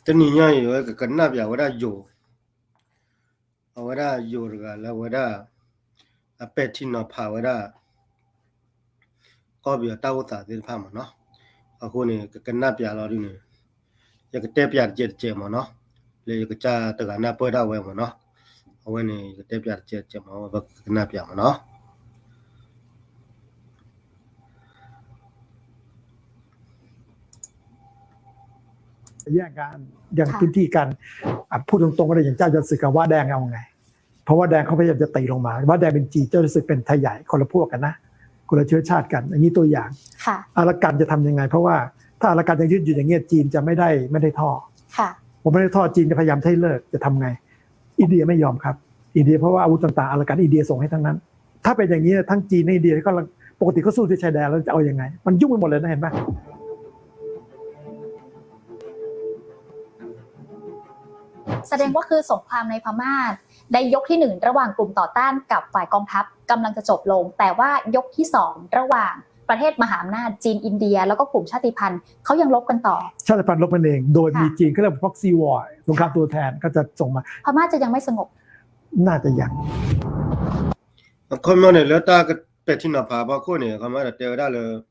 တနံၤညါအံၤ ယကကနၣ်ပၠးဝဲဒၣ်ယိၤ, အဝဲဒၣ်ယိၤတဂၤလၢအဝဲဒၣ် အပဲာ်ထံနီၤဖးဝဲဒၣ် ကီၢ်ပယီၤတၢ်အိၣ်သးသ့ၣ်တဖၣ်မ့ၢ်နီၤ. အဃိန့ၣ် ကကနၣ်ပၠးလီၤဒုန့ၣ် ယကတဲပၠးတကဲးတကဲးမ့ၢ်နီၤ, လၢယကစၢ်တဂၤနၢ်ပၢၢ်ဒၣ်ဝဲမ့ၢ်နီၤ. အဝဲန့ၣ် ယကတဲပၠးတကဲးတကဲးမ့ၢ် အဝဲပကကနၣ်ပၠးမ့ၢ်နီၤ. แย่งกัน แย่งพื้นที่กัน ค่ะ อ่ะ พูดตรงๆก็ได้ อย่างเจ้าเจ้าศึกกับว้าแดงเอาไง เพราะว้าแดงเขาพยายามจะตีลงมา ว้าแดงเป็นจีน เจ้าเจ้าศึกเป็นไทยใหญ่ คนละพวกกันนะ คนละเชื้อชาติกัน อันนี้ตัวอย่าง ค่ะ อารากันจะทำยังไง เพราะว่าถ้าอารากันยังยืดอยู่อย่างเงี้ย จีนจะไม่ได้ ไม่ได้ท่อ ค่ะ ผมไม่ได้ท่อ จีนจะพยายามให้เลิก จะทำไง อินเดียไม่ยอมครับ อินเดียเพราะว่าอาวุธต่างๆ อารากันอินเดียส่งให้ทั้งนั้น ถ้าเป็นอย่างนี้ทั้งจีนทั้งอินเดียก็ปกติเขาสู้ที่ชายแดนแล้วจะเอายังไง มันยุ่งไปหมดเลยนะ เห็นปะ แสดงว่าคือสงครามในพม่าในยกที่หนึ่งระหว่างกลุ่มต่อต้านกับฝ่ายกองทัพกำลังจะจบลง แต่ว่ายกที่สองระหว่างประเทศมหาอำนาจจีนอินเดีย แล้วก็กลุ่มชาติพันธุ์เขายังรบกันต่อ ชาติพันธุ์รบกันเอง โดยมี ค่ะ จีน เขาเรียกว่า proxy war สงคราม ค่ะ ตัวแทนก็จะส่งมา พม่าจะยังไม่สงบ น่าจะยัง အခီပညီန့ၣ် လၢတၢ်ပဲာ်ထံနီၤဖးအဖီခိၣ်န့ၣ် အခီပညီဒီးတဲဝဲဒၣ်လၢ ဒ်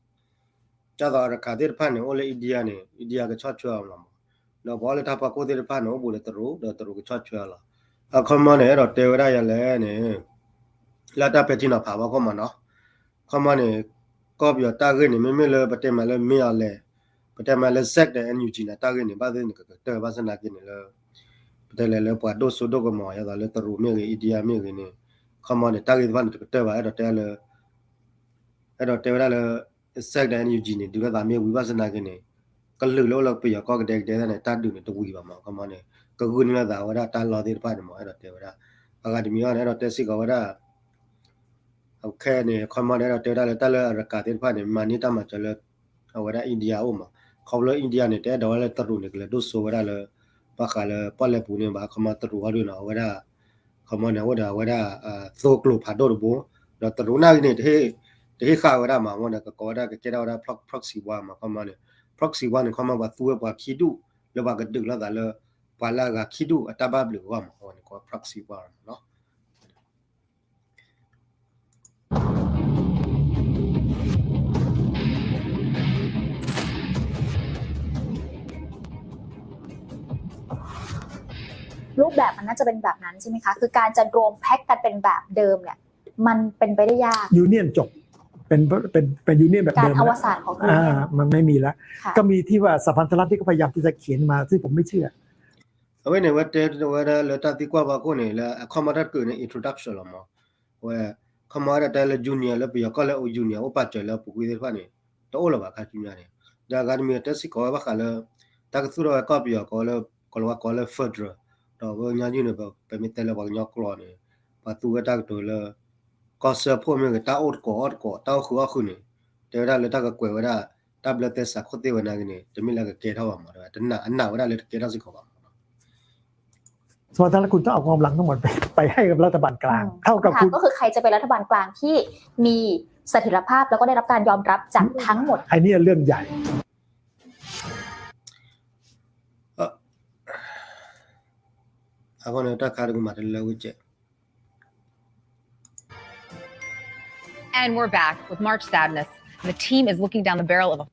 သိးအရခးသ့ၣ်တဖၣ်န့ၣ် အိၣ်လၢ India န့ၣ် India ကဆီၣ်ထွဲအီၤမး, ဒီးပှၤအိၣ်လၢတၢ်ဖီခိၣ်သ့ၣ်တဖၣ်န့ၣ် အိၣ်ဘူးဒီးတရူး ဒီးတရူးကဆီၣ်ထွဲအီၤလီၤ. အခီပညီန့ၣ် အဲၣ်ဒိးတဲဝဲဒၣ်ယၤလဲၣ်န့ၣ် လၢတၢ်ပဲာ်ထံနီၤဖးအဖီခိၣ်မးနီၤ, အခီပညီန့ၣ် ကီၢ်ပယီၤတၢ်ဂ့ၢ်န့ၣ် မ့မ့ၢ်လၢပတဲမးလၢ မ့ၢ်အီၤလဲၣ်, ပတဲမးလၢ SAC ဒီး NUG န့ၣ် တၢ်ဂ့ၢ်န့ၣ် ဘၣ်သ့ၣ်န့ၣ် ကကတၢၢ်ဘၣ်ဆၣ်နာ်က့န့ၣ်လၢ ပတဲလဲၣ်လၢပှၤဒိၣ်စိဒိၣ်ကမီၤ ဒ်သိးလၢတရူးမ့ၢ်ဂ့ၤ India မ့ၢ်ဂ့ၤန့ၣ် အခီပညီန့ၣ် တၢ်ဂ့ၢ်သ့ၣ်တဖၣ်န့ၣ် တကတၢၢ်ဘၣ် အဲၣ်ဒိးတဲလၢ အဲၣ်ဒိးတဲဝဲဒၣ်လၢ SAC ဒီး NUG န့ၣ် ဒုးလိာ်သးမ့ၢ်ဝံၤဘၣ်ဆၣ်နာ်က့န့ၣ် ကလုာ်လၢအိၣ်လၢပယီၤကီၢ်ကဒဲကဒဲသ့ၣ်န့ၣ် တၢ်ဒုးန့ၣ်တဝံၤဘၣ်မး အခီပညီန့ၣ် ကဂုာ်န့ၢ်လိာ်သးဝဲဒၣ်တၢ်လီၢ်သ့ၣ်တဖၣ်န့ၣ်မး အဲၣ်ဒိးတဲဝဲဒၣ် အဂၤတမံၤအံၤန့ၣ် အဲၣ်ဒိးတဲစ့ၢ်ကီးဝဲဒၣ် အခဲန့ၣ် အခီပညီန့ၣ် အဲၣ်ဒိးတဲဝဲဒၣ်လၢတၢ်လၢအရကၤသ့ၣ်တဖၣ်န့ၣ် မၤန့ၢ်တၢ်မၤစၢၤလၢ အဝဲဒၣ် India အအိၣ်မး ခီဖျိ India န့ၣ် တအဲၣ်ဒိးဝဲလၢတရူးန့ၣ် ကလဲၤဒိၣ်စိဝဲဒၣ်လၢ ဘၣ်ဃးလၢပီၣ်လဲၣ်ပူၤန့ၣ်ဘၣ် အခီပညီတရူးအီၤဒုးနီၤ အဝဲဒၣ် အခီပညီန့ၣ် အိၣ်ဒီးအဝဲဒၣ် သိကျိၤဖးဒိၣ်တဘိ ဒီးတရူးနာ်က့န့ၣ် တဟ့ၣ်ဃာ်ဝဲဒၣ်မး အဝဲန့ၣ် ကကိးဝဲဒၣ် ကကဲထီၣ်ဝဲဒၣ် proxy war မး အခီပညီန့ၣ် proxy war န့ၣ် အခီပညီပှၤသူဝဲပှၤခံဒူၣ် လၢပှၤကဒုးလိာ်သးလၢ ပှၤလၢအဂၤခံဒူၣ်အတၢ်ဘၣ်ဘျုးအဂီၢ်မး အဝဲန့ၣ်ကိး proxy war မးနီၤ รูปแบบมันน่าจะเป็นแบบนั้นใช่ไหมคะ คือการจะรวมแพ็คกันเป็นแบบเดิมเนี่ย มันเป็นไปได้ยาก Union จบ เป็นเป็นเป็น Union แบบเดิม การอวสานของ Union อ่า มันไม่มีแล้ว ค่ะ ก็มีที่ว่าสหพันธรัฐที่เขาพยายามที่จะเขียนมา ซึ่งผมไม่เชื่อ အဝဲန့ၣ် ဝဲတဲဝဲဒၣ်လၢတၢ်သံကွၢ်ဖီခိၣ်န့ၣ် လၢအခီပညီတၢ်တကုးန့ၣ် introduction လီၤမး ဝဲ အခီပညီဝဲဒၣ်တဲလၢ Union လၢပယီၤကီၢ်လၢအိၣ် Union အိၣ်ပာ်စၢၤလၢအပူၤကွံာ်သ့ၣ်တဖၣ်န့ၣ် တအိၣ်လၢၤဘၣ်ခါဆူညါန့ၣ် ဒီးအဂၤတမံၤတဲစ့ၢ်ကီးဝဲဘၣ်ဃးလၢ တၢ်ကသူၣ်ထီၣ်ဝဲကီၢ်ပယီၤကိးလၢ ကိးလၢဝဲကိးလၢ federal ဒီးပှၤကညီယုၢ်န့ၣ် ပမ့ၢ်တဲလၢပှၤကညီကျိာ်န့ၣ် ပှၤသူဝဲတၢ်ကတိၤလၢ ကီၢ်စၢဖှိၣ်မ့ၢ်ဂ့ၤ တၢ်အိၣ်တကိးအီၣ်တကိး တၢ်အိၣ်ဃုာ်အီၣ်ဃုာ်န့ၣ် တဲဝဲဒၣ်လၢတၢ်ကကွဲးဝဲဒၣ် တၢ်ဘျၢသဲစးခိၣ်သ့ၣ်ဝဲနာ်က့န့ၣ် တမ့ၢ်လၢကကဲထီၣ်ဘၣ်မး တနာ်ဝဲဒၣ်လၢတကဲထီၣ်စ့ၢ်ကီးဘၣ်မး สมรรถนะคุณต้องเอากำลังทั้งหมดไปไปให้กับรัฐบาลกลาง อืม เท่ากับ คำถาม คุณ ก็คือใครจะเป็นรัฐบาลกลางที่มีเสถียรภาพแล้วก็ได้รับการยอมรับจากทั้งหมด ไอ้เนี่ยเรื่องใหญ่ အဃိန့ၣ် တၢ်ခါတကမၤတလၢဝံၣ်ကဲး And we're back with March Sadness. The team is looking down the barrel of a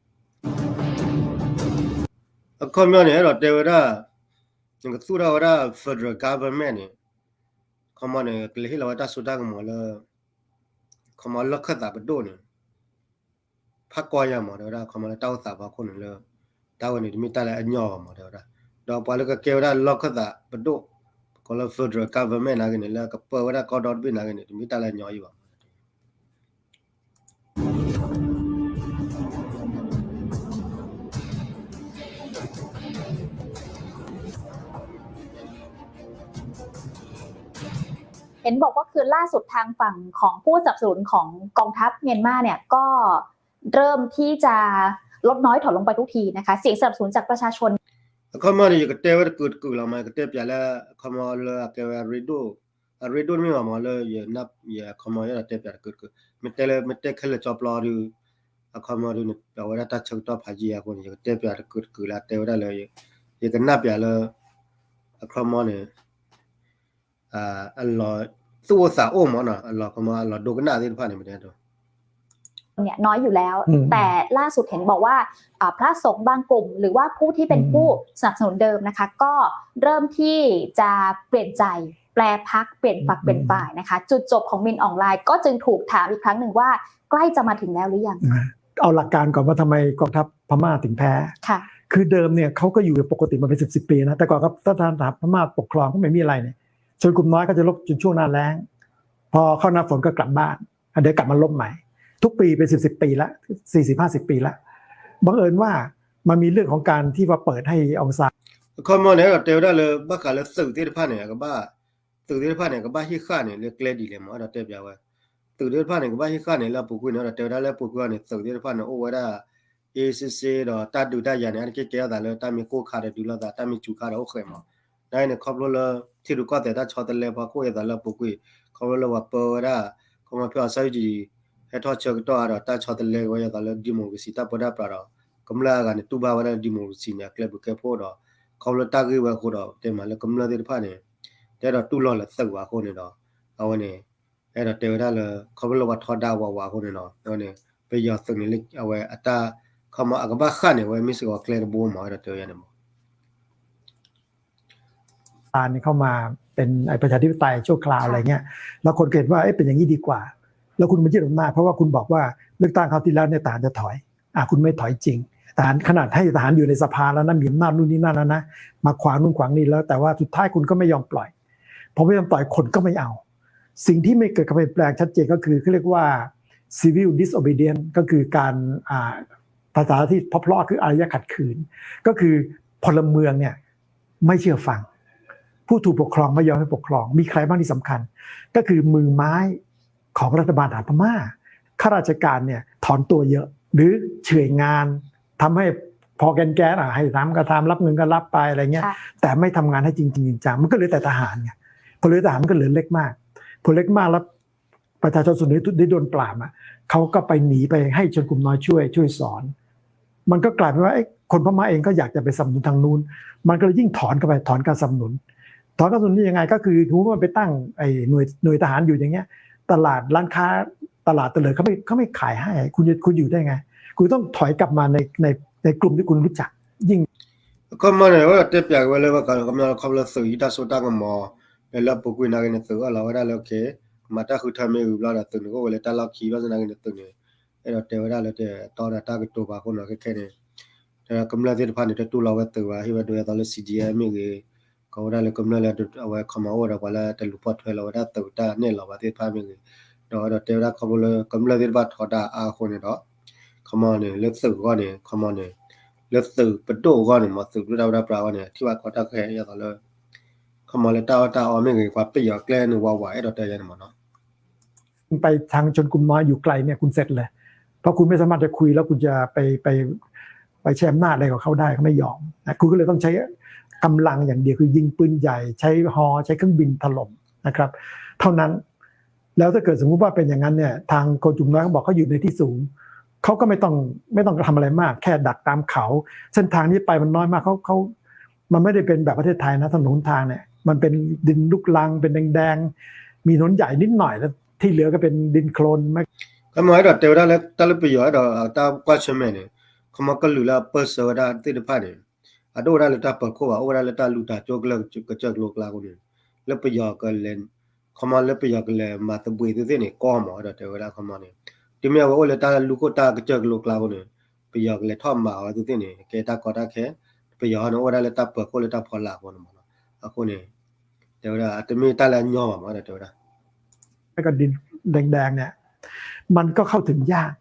အခီပညီန့ၣ် အဲၣ်ဒိးတဲဝဲဒၣ် နကသူၣ်ထီၣ်ဝဲဒၣ် federal government န့ၣ် အခီပညီန့ၣ် ကလဲၤဟ့ၣ်လီၤဝဲတၢ်စိတၢ်ကမီၤလၢ အခီပညီလီၢ်ခၢၣ်သးပဒိၣ်န့ၣ် ဖးကီယၤမး တဲဝဲဒၣ် အခီပညီလၢတၢ်အိၣ်သးဖီခိၣ်န့ၣ်လၢ တၢ်ဝဲန့ၣ် တမ့ၢ်တၢ်လၢအညီဘၣ်မး တဲဝဲဒၣ် ဒီးပှၤလၢကကဲဝဲဒၣ်လီၢ်ခၢၣ်သးပဒိၣ် ကိးလၢ federal government နာ်က့န့ၣ် လၢကပၢဝဲဒၣ်ကီၢ်ဒီတဘ့ၣ်နာ်က့န့ၣ် တမ့ၢ်တၢ်လၢအညီအံၤဘၣ်မး เห็นบอกว่าคืนล่าสุดทางฝั่งของผู้สนับสนุนของกองทัพเมียนมาเนี่ยก็เริ่มที่จะลดน้อยถอยลงไปทุกทีนะคะ เสียงสนับสนุนจากประชาชน အခီပညီန့ၣ် ယကတဲဝဲတကုးတကုးလီၤမး ယကတဲပၠးလၢ အခီပညီလၢအကဲဝဲအရ့ဒိၣ် အရ့ဒိၣ်တမ့ၢ်ဘၣ်မးလၢ ယအခီပညီယအဲၣ်ဒိးတဲပၠးတကုးတကုး မ့ၢ်တဲလၢ မ့ၢ်တဲခဲလၢာ်ကၠီပျီဒုး အခီပညီဒုးန့ၣ် ပဝဲဒၣ်တၢ်ဆၢကတီၢ်ဖးယံာ်အဃိန့ၣ် ယကတဲပၠးတကုးတကုးလၢအတဲဝဲဒၣ်လၢ ယကနၣ်ပျးလၢ အခီမီန့ၣ် အလီၤသူၣ်အိၣ်သးအိၣ်မးနီၤ အလီၤခီမီ အလီၤဒိကနၣ်သ့ၣ်တဖၣ်န့ၣ် မ့ၢ်တဲ เนี่ยน้อยอยู่แล้ว อืม แต่ล่าสุดเห็นบอกว่าอ่าพระสงฆ์บางกลุ่ม หรือว่าผู้ที่เป็นผู้สนับสนุนเดิมนะคะ ก็เริ่มที่จะเปลี่ยนใจ แปรพรรค เปลี่ยนฝัก เปลี่ยนฝ่ายนะคะ จุดจบของมินอองไลน์ก็จึงถูกถามอีกครั้งหนึ่งว่าใกล้จะมาถึงแล้วหรือยัง เอาหลักการก่อนว่าทำไมกองทัพพม่าถึงแพ้ ค่ะ คือเดิมเนี่ยเขาก็อยู่ปกติมาเป็นสิบสิบปีนะ แต่ก่อนก็ทหารพม่าปกครองก็ไม่มีอะไรเนี่ย ชนกลุ่มน้อยก็จะรบจนช่วงหน้าแล้ง พอเข้าหน้าฝนก็กลับบ้าน เดี๋ยวกลับมาลบใหม่ ทุกปีเป็นสิบสิบปีละ สี่สิบห้าสิบปีละ บังเอิญว่ามันมีเรื่องของการที่ว่าเปิดให้องซาน အခီမီန့ၣ် အဲၣ်ဒိးတဲဝဲဒၣ်လၢ ဘၣ်ဃးလၢသုးသ့ၣ်တဖၣ်န့ၣ် အကဘၣ် သုးသ့ၣ်တဖၣ်န့ၣ် ကဘၣ်ဟ့ၣ်ဃာ်န့ၣ် လၢကျဲဒ်လဲၣ်မး အဲၣ်ဒိးတဲပျးဝဲ သုးသ့ၣ်တဖၣ်န့ၣ် ကဘၣ်ဟ့ၣ်ဃာ်န့ၣ် လၢအပူၤကွံာ်န့ၣ် အဲၣ်ဒိးတဲဝဲဒၣ်လၢအပူၤကွံာ်န့ၣ် သုးသ့ၣ်တဖၣ်န့ၣ် အိၣ်ဝဲဒၣ် အေးဆေးဆေးဒီး တၢ်ဒုးတၢ်ယၤန့ၣ် အါတက့ၢ်ကဲထီၣ်သးလၢ တၢ်မ့ၢ်ကိၢ်ခါဒီးဒုးလိာ်သး တၢ်မ့ၢ်စူၤခါဒီးအိၣ်ဃဲးမး နာ်က့န့ၣ် ခီဖျိလၢ ထံရူၢ်ကီၢ်သဲးတၢ်ဆီတလဲ ပှၤခိၣ်အသးလၢအပူၤကွံာ် ခီဖျိလၢပှၤပၢဝဲဒၣ် ခီဖျိဖဲအီၤ ဆၢကၠံ ဟဲထီၣ်ဆၢကတီၢ်အါဒီး တၢ်ဆီတလဲဝဲအသးလၢ democracy တၢ်ပၢတၢ်ပြးဒီး ကမျၢၢ်အဂၤန့ၣ် တူၢ်ဘၣ်ဝဲဒၣ်လၢ democracy န့ၣ် အကျဲဘျုးကဲဖှိၣ်ဒီး ခီဖျိတၢ်ဂ့ၢ်ဝဲအဃိဒီး တဲမးလၢကမျၢၢ်သ့ၣ်တဖၣ်န့ၣ် တအဲၣ်ဒိးတူၢ်လိာ်လၢသုးဘၣ်အဃိန့ၣ်ဒီး အဝဲန့ၣ် အဲၣ်ဒိးတဲဝဲဒၣ်လၢ ခီဖျိလၢပှၤထီဒါဝးဝးအဃိန့ၣ်ဒီး အဝဲန့ၣ် ပယီၤသုးန့ၣ်လၢအဝဲအတၢ် ခီမီ အကဘၣ်ဃာ်န့ၣ် အဝဲမ့ၢ်စ့ၢ်ကီးကျဲတဘိမး အဲၣ်ဒိးတဲဝဲဒၣ်န့ၣ်မး อ่านี่เข้ามาเป็นไอ้ประชาธิปไตยชั่วคราวอะไรเงี้ย แล้วคนก็เห็นว่าเอ๊ะเป็นอย่างนี้ดีกว่า แล้วคุณมายึดอำนาจเพราะว่าคุณบอกว่าเลือกตั้งคราวที่แล้วเนี่ยทหารจะถอย อ่าคุณไม่ถอยจริง ทหารขนาดให้ทหารอยู่ในสภาแล้วนะมีอำนาจนู่นนี่นั่นแล้วนะมาขวางนู่นขวางนี่แล้วแต่ว่าสุดท้ายคุณก็ไม่ยอมปล่อยพอไม่ยอมปล่อยคนก็ไม่เอา สิ่งที่ไม่เกิดการเปลี่ยนแปลงชัดเจนก็คือเขาเรียกว่า civil disobedience ก็คือการอ่าภาษาที่เพราะๆคืออารยะขัดขืน ก็คือพลเมืองเนี่ยไม่เชื่อฟัง ผู้ถูกปกครองไม่ยอมให้ปกครอง มีใครบ้างที่สำคัญ ก็คือมือไม้ของรัฐบาลทหารพม่าข้าราชการเนี่ยถอนตัวเยอะ หรือเฉื่อยงานทำให้พอแกนแกนอ่ะให้ทำก็ทำรับเงินก็รับไปอะไรเงี้ย ค่ะ แต่ไม่ทำงานให้จริงจริงจังมันก็เหลือแต่ทหารไงพอเหลือทหารมันก็เหลือเล็กมาก พอเล็กมากแล้ว ประชาชนส่วนหนึ่งได้โดนปราบอ่ะเขาก็ไปหนีไปให้ชนกลุ่มน้อยช่วยช่วยสอน มันก็กลายเป็นว่าเอ๊ะคนพม่าเองก็อยากจะไปสนับสนุนทางนู้น มันก็เลยยิ่งถอนเข้าไปถอนการสนับสนุน ถอนการสนับสนุนยังไงก็คือสมมติว่ามันไปตั้งไอ้หน่วยหน่วยทหารอยู่อย่างเงี้ย ตลาดร้านค้าตลาดเตลิดเขาไม่เขาไม่ขายให้คุณจะคุณอยู่ได้ไง คุณต้องถอยกลับมาในในในกลุ่มที่คุณรู้จัก ยิ่ง အခီမီန့ၣ် အဝဲဒၣ်တဲပျးက့ၤဝဲလၢဘၣ်ဃးဒီး ခီမီ ခီဖျိသုးဟံးတၢ်စိတၢ်ကမီၤ လၢအပူၤကွံာ်နာ်က့န့ၣ် သုးအၢၣ်လီၤဝဲဒၣ်လၢ okay မၤတၢ်ဃုထၢမ့ၢ်ဂ့ၤဘျီဒီး သုးန့ၣ်ကအိၣ်ဝဲလၢတၢ်လီၢ်ခံဘျီနာ်က့န့ၣ် သုးန့ၣ် အဲၣ်ဒိးတဲဝဲဒၣ်လၢတတီဒီးတၢ်ကတိၤဘၣ်အဃိန့ၣ် ခဲခဲန့ၣ် ကမျၢၢ်သ့ၣ်တဖၣ်န့ၣ် တတူၢ်လိာ်ဝဲသုးဘၣ် ဟ့ၣ်ဝဲဒၣ်အသးလၢ C D F မ့ၢ်ဂ့ၤ ကိးဝဲဒၣ်လၢကမျၢၢ်လၢအဝဲခီမီအိၣ်ဒီးပှၤလၢတလူၤပိာ်ထွဲလီၤဝဲဒၣ်သုးတၢ်နဲၣ်လီၤဘၣ်သ့ၣ်တဖၣ်မ့ၢ်ဂ့ၤ ဒီးအဲၣ်ဒိးတဲဝဲဒၣ်ခီဖျိလၢကမျၢၢ်သ့ၣ်တဖၣ်ထီဒါအါအဃိန့ၣ်ဒီး ခီမီန့ၣ် လၢသုးအဂီၢ်န့ၣ် ခီမီန့ၣ် လၢသုးပဒိၣ်အဂီၢ်န့ၣ် မ့ၢ်သုးပဒိၣ်တၢ်ပၢတၢ်ပြးအဂီၢ်န့ၣ် ထံၣ်ဘၣ်ကီတၢ်ခဲအသးလၢ ခီမီလၢတၢ်အီၣ်တၢ်အီမ့ၢ်ဂ့ၤ ပှၤပယီၤကျဲန့ၣ်ဝးဝး အဲၣ်ဒိးတဲယၤန့ၣ်မ့ၢ်နီၤ ไปทางชนกลุ่มน้อยอยู่ไกลเนี่ยคุณเสร็จเลย เพราะคุณไม่สามารถจะคุยแล้วคุณจะไปไปไปใช้อำนาจอะไรกับเขาได้เขาไม่ยอมนะคุณก็เลยต้องใช้กำลังอย่างเดียวคือยิงปืนใหญ่ใช้ฮอใช้เครื่องบินถล่มนะครับ เท่านั้น แล้วถ้าเกิดสมมุติว่าเป็นอย่างนั้นเนี่ยทางคนกลุ่มน้อยเขาบอกเขาอยู่ในที่สูงเขาก็ไม่ต้องไม่ต้องทำอะไรมากแค่ดักตามเขา เส้นทางที่ไปมันน้อยมากเขาเขามันไม่ได้เป็นแบบประเทศไทยนะถนนหนทางเนี่ยมันเป็นดินลูกรังเป็นแดงๆ มีถนนใหญ่นิดหน่อยแล้วที่เหลือก็เป็นดินโคลน ခီမီအဲၣ်ဒိးတဲဝဲဒၣ်လၢတၢ်လၢပယီၤအဲၣ်ဒိးတၢ်ကွၢ်ဆၢၣ်မဲာ်န့ၣ် ခီမီကလုာ်လၢအပၢၢ်ဆၢဝဲဒၣ်သ့ၣ်တဖၣ်န့ၣ် အတအိၣ်ဝဲဒၣ်လၢတၢ်ပၢၤခိၣ်ဘၣ် အိၣ်ဝဲဒၣ်လၢတၢ်လူၤတၢ်ကၠိကစၢၢ်ကလိကျါအဃိန့ၣ် လၢပယီၤကလဲၤ ခီမီလၢပယီၤကလဲၤမၤသဘှံးသုသ့ၣ်န့ၣ် ကီမးအဲၣ်ဒိးတဲဝဲဒၣ်ခီမီန့ၣ် တုၤမ့ၢ်အဝဲအိၣ်လၢတၢ်လူၤခိၣ်တၢ်ကစၢၢ်ကလိကျါအဃိန့ၣ် ပယီၤကလဲၤထီၣ်မၤအီၤသုသ့ၣ်န့ၣ် ကဲတၢ်ကီတၢ်ခဲ ပယီၤန့ၣ်အိၣ်ဝဲဒၣ်လၢတၢ်ပၢၤခိၣ်လၢတၢ်ဖီလာ်အဃိန့ၣ်မ့ၢ်နီၤ အဃိန့ၣ် တဲဝဲဒၣ် တမ့ၢ်တၢ်လၢအညီဘၣ်မး တဲဝဲဒၣ် แล้วก็ดินแดงๆเนี่ย มันก็เข้าถึงยาก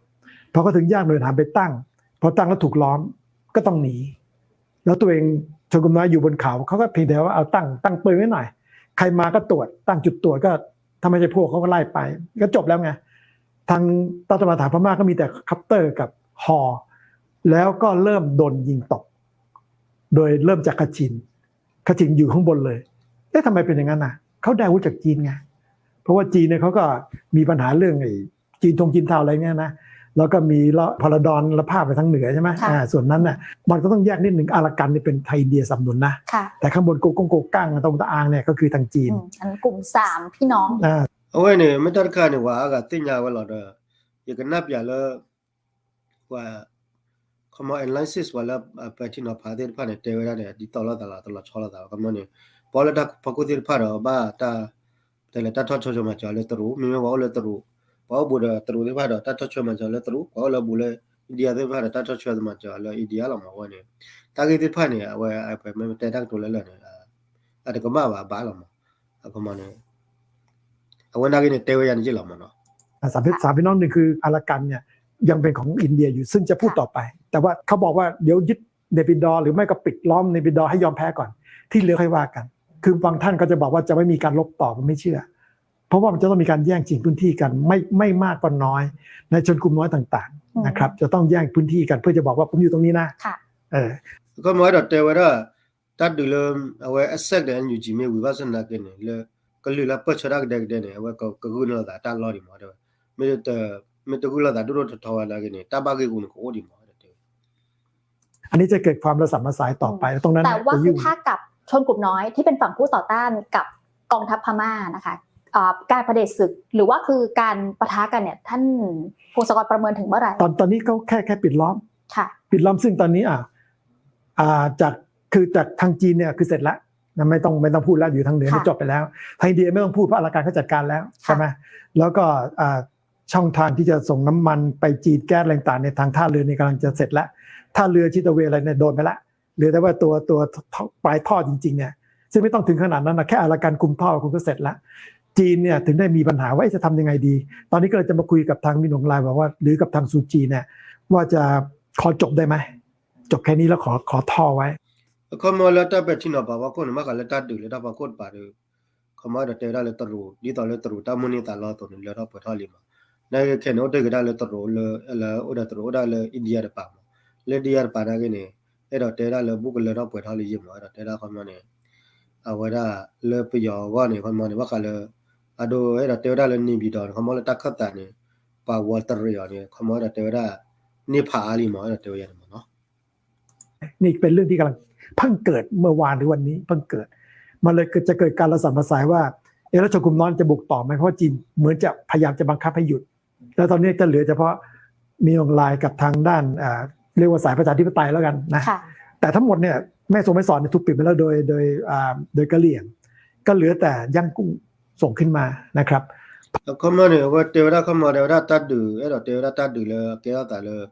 พอเข้าถึงยากหน่วยทหารไปตั้ง พอตั้งแล้วถูกล้อม ก็ต้องหนี แล้วตัวเองชนกลุ่มน้อยอยู่บนเขา เขาก็เพียงแต่ว่าเอาตั้งตั้งปืนไว้หน่อย ใครมาก็ตรวจ ตั้งจุดตรวจก็ถ้าไม่ใช่พวกเขาก็ไล่ไป ก็จบแล้วไง ทางรัฐบาลทหารพม่าก็มีแต่คอปเตอร์กับฮอ แล้วก็เริ่มโดนยิงตก โดยเริ่มจากคาชิน คาชินอยู่ข้างบนเลย เอ๊ะทำไมเป็นอย่างนั้นน่ะ เขาได้อาวุธจากจีนไง เพราะว่าจีนเนี่ยเขาก็มีปัญหาเรื่องไอ้จีนทงจีนเทาอะไรเนี่ยนะ แล้วก็มีพาราดอนแล้วพาดไปทางเหนือใช่ไหม ค่ะ อ่า ส่วนนั้นน่ะ อืม มันก็ต้องแยกนิดหนึ่ง อารากันเนี่ยเป็นทางอินเดียสนับสนุนนะ ค่ะ แต่ข้างบนโกโก้งโกก้างตรงตะอางเนี่ยก็คือทางจีน อืม อันนั้นกลุ่มสามพี่น้อง อ่า အဝဲန့ၣ် မ့ၢ်တၢ်တခါန့ၣ် ပှၤအါဂၤသ့ၣ်ညါဝဲလီၤဒီး ယကနၣ်ပျးလၢ ပှၤ ခီမီ analysis ပှၤလၢပဲာ်ထံနီၤဖးသ့ၣ်တဖၣ်န့ၣ် တဲဝဲဒၣ်န့ၣ် ဒ်သိးလိာ်သးလီၤ တလီၤဆီလိာ်သးလီၤ ခီမီန့ၣ် ပှၤအိၣ်လၢတၢ်ဖီခိၣ်သ့ၣ်တဖၣ်ဒီး ဘၣ်တၢ် တဲလၢတၢ်ထီၣ်ဆီၣ်ထွဲမၤစၢၤလၢတရူး မ့မ့ၢ်ပှၤအိၣ်လၢတရူး ပှၤအိၣ်ဘူးဒီးတရူးသ့ၣ်တဖၣ်ဒီး တၢ်ထီၣ်ဆီၣ်ထွဲမၤစၢၤလၢတရူး ပှၤအိၣ်လၢဘူးလၢ India သ့ၣ်တဖၣ်ဒီး တၢ်ထီၣ်ဆီၣ်ထွဲမၤစၢၤလၢ India လီၤမး အဝဲန့ၣ် တၢ်ဂ့ၢ်သ့ၣ်တဖၣ်န့ၣ် အဝဲ ပမ့ၢ်တဲတၢ်ကတိၤလၢလၢာ်န့ၣ် အတကမၣ်ဘၣ်ဘၣ်လီၤမး အခီမီန့ၣ် အဝဲနာ်က့န့ၣ် တဲဝဲယၤန့ၣ်ယ့ၢ်လီၤမးနီၤ สามพี่น้องหนึ่งคืออารากันเนี่ยยังเป็นของอินเดียอยู่ซึ่งจะพูดต่อไป แต่ว่าเขาบอกว่าเดี๋ยวยึดเนปิดอร์หรือไม่ก็ปิดล้อมเนปิดอร์ให้ยอมแพ้ก่อนที่เหลือค่อยว่ากัน คือบางท่านก็จะบอกว่าจะไม่มีการรบต่อผมไม่เชื่อ เพราะว่ามันจะต้องมีการแย่งชิงพื้นที่กันไม่ไม่มากก็น้อยในชนกลุ่มน้อยต่างๆนะครับ จะต้องแย่งพื้นที่กันเพื่อจะบอกว่าผมอยู่ตรงนี้นะ ค่ะ เออ အခီမီအဲၣ်ဒိးတဲဝဲဒၣ် တၢ်ဒုးလၢ အဝဲ asset ဒီး NUG မ့ၢ်ဝံၤဘၣ်ဆၣ်သနာ်က့န့ၣ် လၢကလုာ်လၢပၢၢ်ဆၢတၢ်ကဒဲကဒဲန့ၣ် အဝဲကဂုာ်န့ၢ်လိာ်သးတၢ်လီၢ်ဒံးမး တဲဝဲ မ့ၢ်တဂုာ်လိာ်သးဒိၣ်ဒိၣ်ထီထီဝဲနာ်က့န့ၣ် တၢ်ဘၣ်ဂ့ၢ်ဂူာ်န့ၣ် ကအိၣ်ဒံးမး တဲဝဲ อันนี้จะเกิดความระส่ำระสายต่อไป อืม ตรงนั้น แต่ว่าคือถ้ากับชนกลุ่มน้อยที่เป็นฝั่งผู้ต่อต้านกับกองทัพพม่านะคะ เอ่อ การเผด็จศึก หรือว่าคือการปะทะกันเนี่ย ท่านพงศกรประเมินถึงเมื่อไหร่ ตอนตอนนี้เขาแค่แค่ปิดล้อม ค่ะ ปิดล้อมซึ่งตอนนี้อ่ะอ่าจากคือจากทางจีนเนี่ยคือเสร็จแล้วนะไม่ต้องไม่ต้องพูดแล้วอยู่ทางเหนือเนี่ย ค่ะ จบไปแล้วทางอินเดียไม่ต้องพูดเพราะอารากันเขาจัดการแล้ว ค่ะ ใช่ไหมแล้วก็อ่าช่องทางที่จะส่งน้ำมันไปจีนแก๊สอะไรต่างๆเนี่ยทางท่าเรือเนี่ยกำลังจะเสร็จแล้วท่าเรือชิตาเวย์อะไรเนี่ยโดนไปละเหลือแต่ว่าตัวตัวปลายท่อจริงๆเนี่ยซึ่งไม่ต้องถึงขนาดนั้นนะแค่อารากันคุมท่อคุณก็เสร็จแล้วจีนเนี่ยถึงได้มีปัญหาว่าเอ๊ะจะทำยังไงดีตอนนี้ก็เลยจะมาคุยกับทางมินอองไลน์บอกว่าหรือกับทางซูจีเนี่ยว่าจะขอจบได้ไหม จบแค่นี้แล้วขอขอท่อไว้ အခီမီလၢတၢ်ပဲာ်ထံနီၤဖးဖီခိၣ်န့ၣ် ဘၣ်ဃးလၢတၢ်ဒုးလၢတၢ်ဖီခိၣ်တပၤဒီး ခီမီအဲၣ်ဒိးတဲဝဲဒၣ်လၢတရူး ဒ်သိးလၢတရူးတၢ်မိၣ်န့ၢ်သးလီအသိးန့ၣ် လၢထီၣ်ပှဲၤထီၣ်လံမး နာ်က့ခဲန့ၣ်အိၣ်တ့ၢ်ကဒါလၢတရူးလၢ လၢအိၣ်ဒီးတရူးအိၣ်ဒၣ်လၢ India တပၤမး လၢ India တပၤနာ်က့န့ၣ် အဲၣ်ဒိးတဲဝဲဒၣ်လၢဘူးကလၢထီၣ်ပှဲၤထီၣ်လံယ့ၢ်မး အဲၣ်ဒိးတဲဝဲဒၣ်ခီမီန့ၣ် အဝဲဒၣ်လၢပယီၤအဂီၢ်န့ၣ် ခီမီန့ၣ် ဘၣ်ဃးလၢ အဒိ အဲၣ်ဒိးတဲဝဲဒၣ်လၢ နေပြည်တော် န့ၣ် ခီမီလၢတၢ်ခၢၣ်သးန့ၣ် ပှၤဝီတရံးအီၤန့ၣ် ခီမီအဲၣ်ဒိးတဲဝဲဒၣ် န့ၢ်ဖးအါလံမး အဲၣ်ဒိးတဲဝဲယၤန့ၣ်မးနီၤ นี่เป็นเรื่องที่กำลังเพิ่งเกิดเมื่อวานหรือวันนี้เพิ่งเกิด มันเลยจะเกิดการระส่ำระสายว่า เอ๊ะแล้วชนกลุ่มน้อยจะบุกต่อไหมเพราะว่าจีนเหมือนจะพยายามจะบังคับให้หยุด แล้วตอนนี้จะเหลือเฉพาะมีออนไลน์กับทางด้านอ่าเรียกว่าสายประชาธิปไตยแล้วกันนะ ค่ะ แต่ทั้งหมดเนี่ยแม่สอดแม่สอดเนี่ยถูกปิดไปแล้วโดยโดยอ่าโดยกะเหรี่ยง ก็เหลือแต่ย่างกุ้งส่งขึ้นมานะครับ အခီမီန့ၣ် အဝဲတဲဝဲဒၣ်ခီမီတဲဝဲဒၣ်တၢ်ဒုး အဲၣ်ဒိးတဲဝဲဒၣ်တၢ်ဒုးလၢအကဲထီၣ်သးလၢ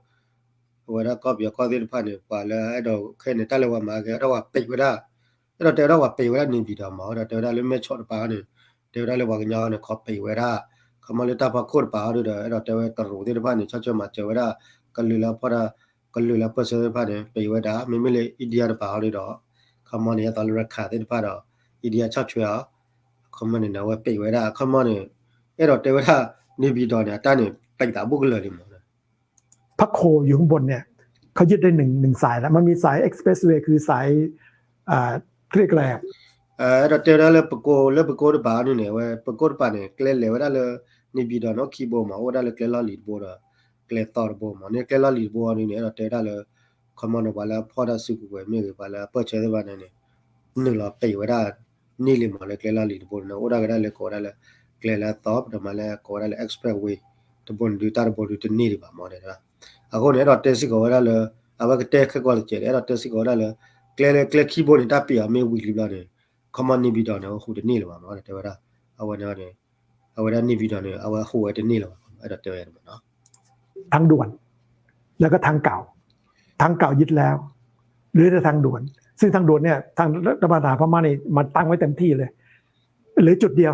အဝဲဒၣ်ကီၢ်ပယီၤကီၢ်သ့ၣ်တဖၣ်န့ၣ် ပှၤလၢအဲၣ်ဒိးခဲန့ၣ် တၢ်လၢပှၤမၤကဲထီၣ်ပှၤပံးဝဲဒၣ် အဲၣ်ဒိးတဲဝဲဒၣ်ပှၤပံးဝဲဒၣ် နေပြည်တော် မး အဲၣ်ဒိးတဲဝဲဒၣ်လၢမဲၢ်ဆီးတပၤန့ၣ် တဲဝဲဒၣ်လၢပှၤကညီန့ၣ် ခီပံးဝဲဒၣ် ခီမီလၢတၢ်ဖီခိၣ်တပၤဟီဒုဒီး အဲၣ်ဒိးတဲဝဲတရူးသ့ၣ်တဖၣ်န့ၣ် ဆီၣ်ထွဲမၤစၢၤဝဲဒၣ် ကလုာ်လၢဖီၣ်ဒၣ် ကလုာ်လၢပၢၢ်ဆၢသ့ၣ်တဖၣ်န့ၣ် ပံးဝဲဒၣ် မ့မ့ၢ်လၢ India တပၤဟီဒုဒီး ခီမီန့ၣ် အသိးလၢရခၢၣ်သ့ၣ်တဖၣ်ဒီး India ဆီၣ်ထွဲအီၤ ခီမီန့ၣ် အဝဲပံးဝဲဒၣ် ခီမီန့ၣ် အဲၣ်ဒိးတဲဝဲဒၣ် နေပြည်တော် န့ၣ် အတၢ်န့ၣ် ပံးသးဘူးကလၢာ်လံမး พระโคอยู่ข้างบนเนี่ยเขายึดได้หนึ่งหนึ่งสายแล้วมันมีสาย expressway คือสายอ่าเรียกอะไรอ่ะ အဲၣ်ဒိးတဲဝဲဒၣ်လၢပကိ လၢပကိတပၤန့ၣ်န့ၣ် အဝဲပကိတပၤန့ၣ် ကျဲလဲၤဝဲဒၣ်လၢ နေပြည်တော် န့ၣ် အိၣ်ခံဘိမး အိၣ်ဝဲဒၣ်လၢကျဲလီၢ်လံၤတဘိဒီး ကျဲသီတဘိမး န့ၣ်ကျဲလီၢ်လံၤတဘိအီၤဒုန့ၣ် အဲၣ်ဒိးတဲဝဲဒၣ်လၢ ခီမီန့ၣ် ပှၤလၢအဖီၣ်တၢ်စုကဝဲၤမ့ၢ်ဂ့ၤ ပှၤလၢအပၢၢ်ဆၢသ့ၣ်တဖၣ်န့ၣ်န့ၣ် နုာ်လီၤပံးဝဲဒၣ်န့ၢ်လံမး လၢကျဲလီၢ်လံၤတဘိန့ၣ် အိၣ်ဒၣ်ကဒါလၢကိးဝဲဒၣ်လၢ ကျဲလၢအသီ ပတမၤလၢကိးဝဲဒၣ်လၢ expressway တဘိန့ၣ်ဒု တၢ်တဘိဒုတန့ၢ်ဒံးဘၣ်မး တဲဝဲဒၣ် အဃိန့ၣ် အဲၣ်ဒိးတဲစ့ၢ်ကီးဝဲဒၣ်လၢ အဝဲကတဲခဲကိာ်တစဲးဒီး အဲၣ်ဒိးတဲစ့ၢ်ကီးဝဲဒၣ်လၢ ကျဲလၢကျဲခံဘိန့ၣ် တၢ်ပံးအီၤမ့ၢ်ဝံၤလံဘျီန့ၣ် ခီမီ နေပြည်တော် န့ၣ် ဟူးတန့ၢ်လၢၤဘၣ်မး တဲဝဲဒၣ် အဝဲန့ၣ် အဝဲဒၣ် နေပြည်တော် န့ၣ် အဝဲဟူးဝဲတန့ၢ်လၢၤဘၣ် အဲၣ်ဒိးတဲဝဲဒၣ်မးနီၤ ทางด่วน แล้วก็ทางเก่า ทางเก่ายึดแล้ว เหลือแต่ทางด่วน ซึ่งทางด่วนเนี่ยทางรัฐบาลทหารพม่านี่มาตั้งไว้เต็มที่เลย เหลือจุดเดียว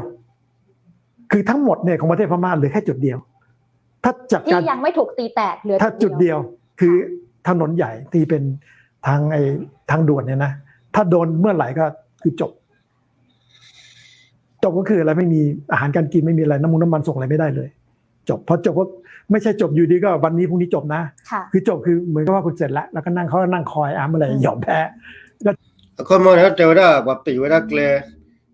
คือทั้งหมดเนี่ยของประเทศพม่าเหลือแค่จุดเดียว ถ้าจัดการ ที่ยังไม่ถูกตีแตกเหลือ ถ้าจุดเดียว จุดเดียว คือถนนใหญ่ที่เป็นทางไอ้ทางด่วนเนี่ยนะ ถ้าโดนเมื่อไหร่ก็คือจบ จบก็คืออะไรไม่มีอาหารการกินไม่มีอะไรน้ำมันน้ำมันส่งอะไรไม่ได้เลย จบพอจบก็ไม่ใช่จบอยู่ดีก็วันนี้พรุ่งนี้จบนะ ค่ะ คือจบคือเหมือนกับว่าคุณเสร็จแล้วแล้วก็นั่งเขาก็นั่งคอยอ่ะเมื่อไหร่ อืม ยอมแพ้ အခီမီန့ၣ် တဲဝဲဒၣ် ပှၤပံးဝဲဒၣ်ကျဲ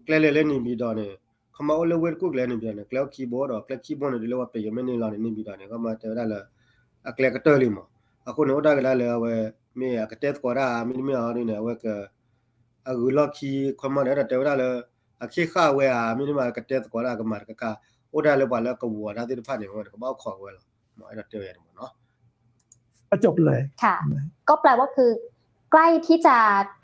ကျဲလဲၤလၢ နေပြည်တော် န့ၣ် ခီမီအိၣ်လၢဝ့ၢ်တကူၣ်ကျဲ နေပြည်တော် န့ၣ် ကျဲအိၣ်ခံဘိဒီး ကျဲခံဘိန့ၣ် ဒ်လၢပှၤပံးဝဲမ့ၢ်န့ၢ်လီၤန့ၣ် နေပြည်တော် န့ၣ် ခီမီတဲဝဲဒၣ်လၢ အကျဲကတၢၢ်လံမး. အဃိန့ၣ် အိၣ်ဒၣ်ကဒါလၢအဝဲ မ့ၢ်အကတဲသကိးတၢ် မ့တမ့ၢ်အီၤဒ်န့ၣ် အဝဲက အဂုၤလီၢ်ခံ ခီမီန့ၣ် အဲၣ်ဒိးတဲဝဲဒၣ်လၢ အခ့ဃၣ်ဝဲဧါ မ့တမ့ၢ်အကတဲသကိးတၢ်ကမၤတခါခါ အိၣ်ဒၣ်လၢပှၤလၢကဝီၤတၢ်သ့ၣ်တဖၣ်န့ၣ် အဝဲန့ၣ် ကဘၣ်အိၣ်ခိးဝဲလီၤ. မ့ၢ်အဲၣ်ဒိးတဲဝဲန့ၣ်မးနီၤ. ก็จบเลยค่ะ ก็แปลว่าคือใกล้ที่จะ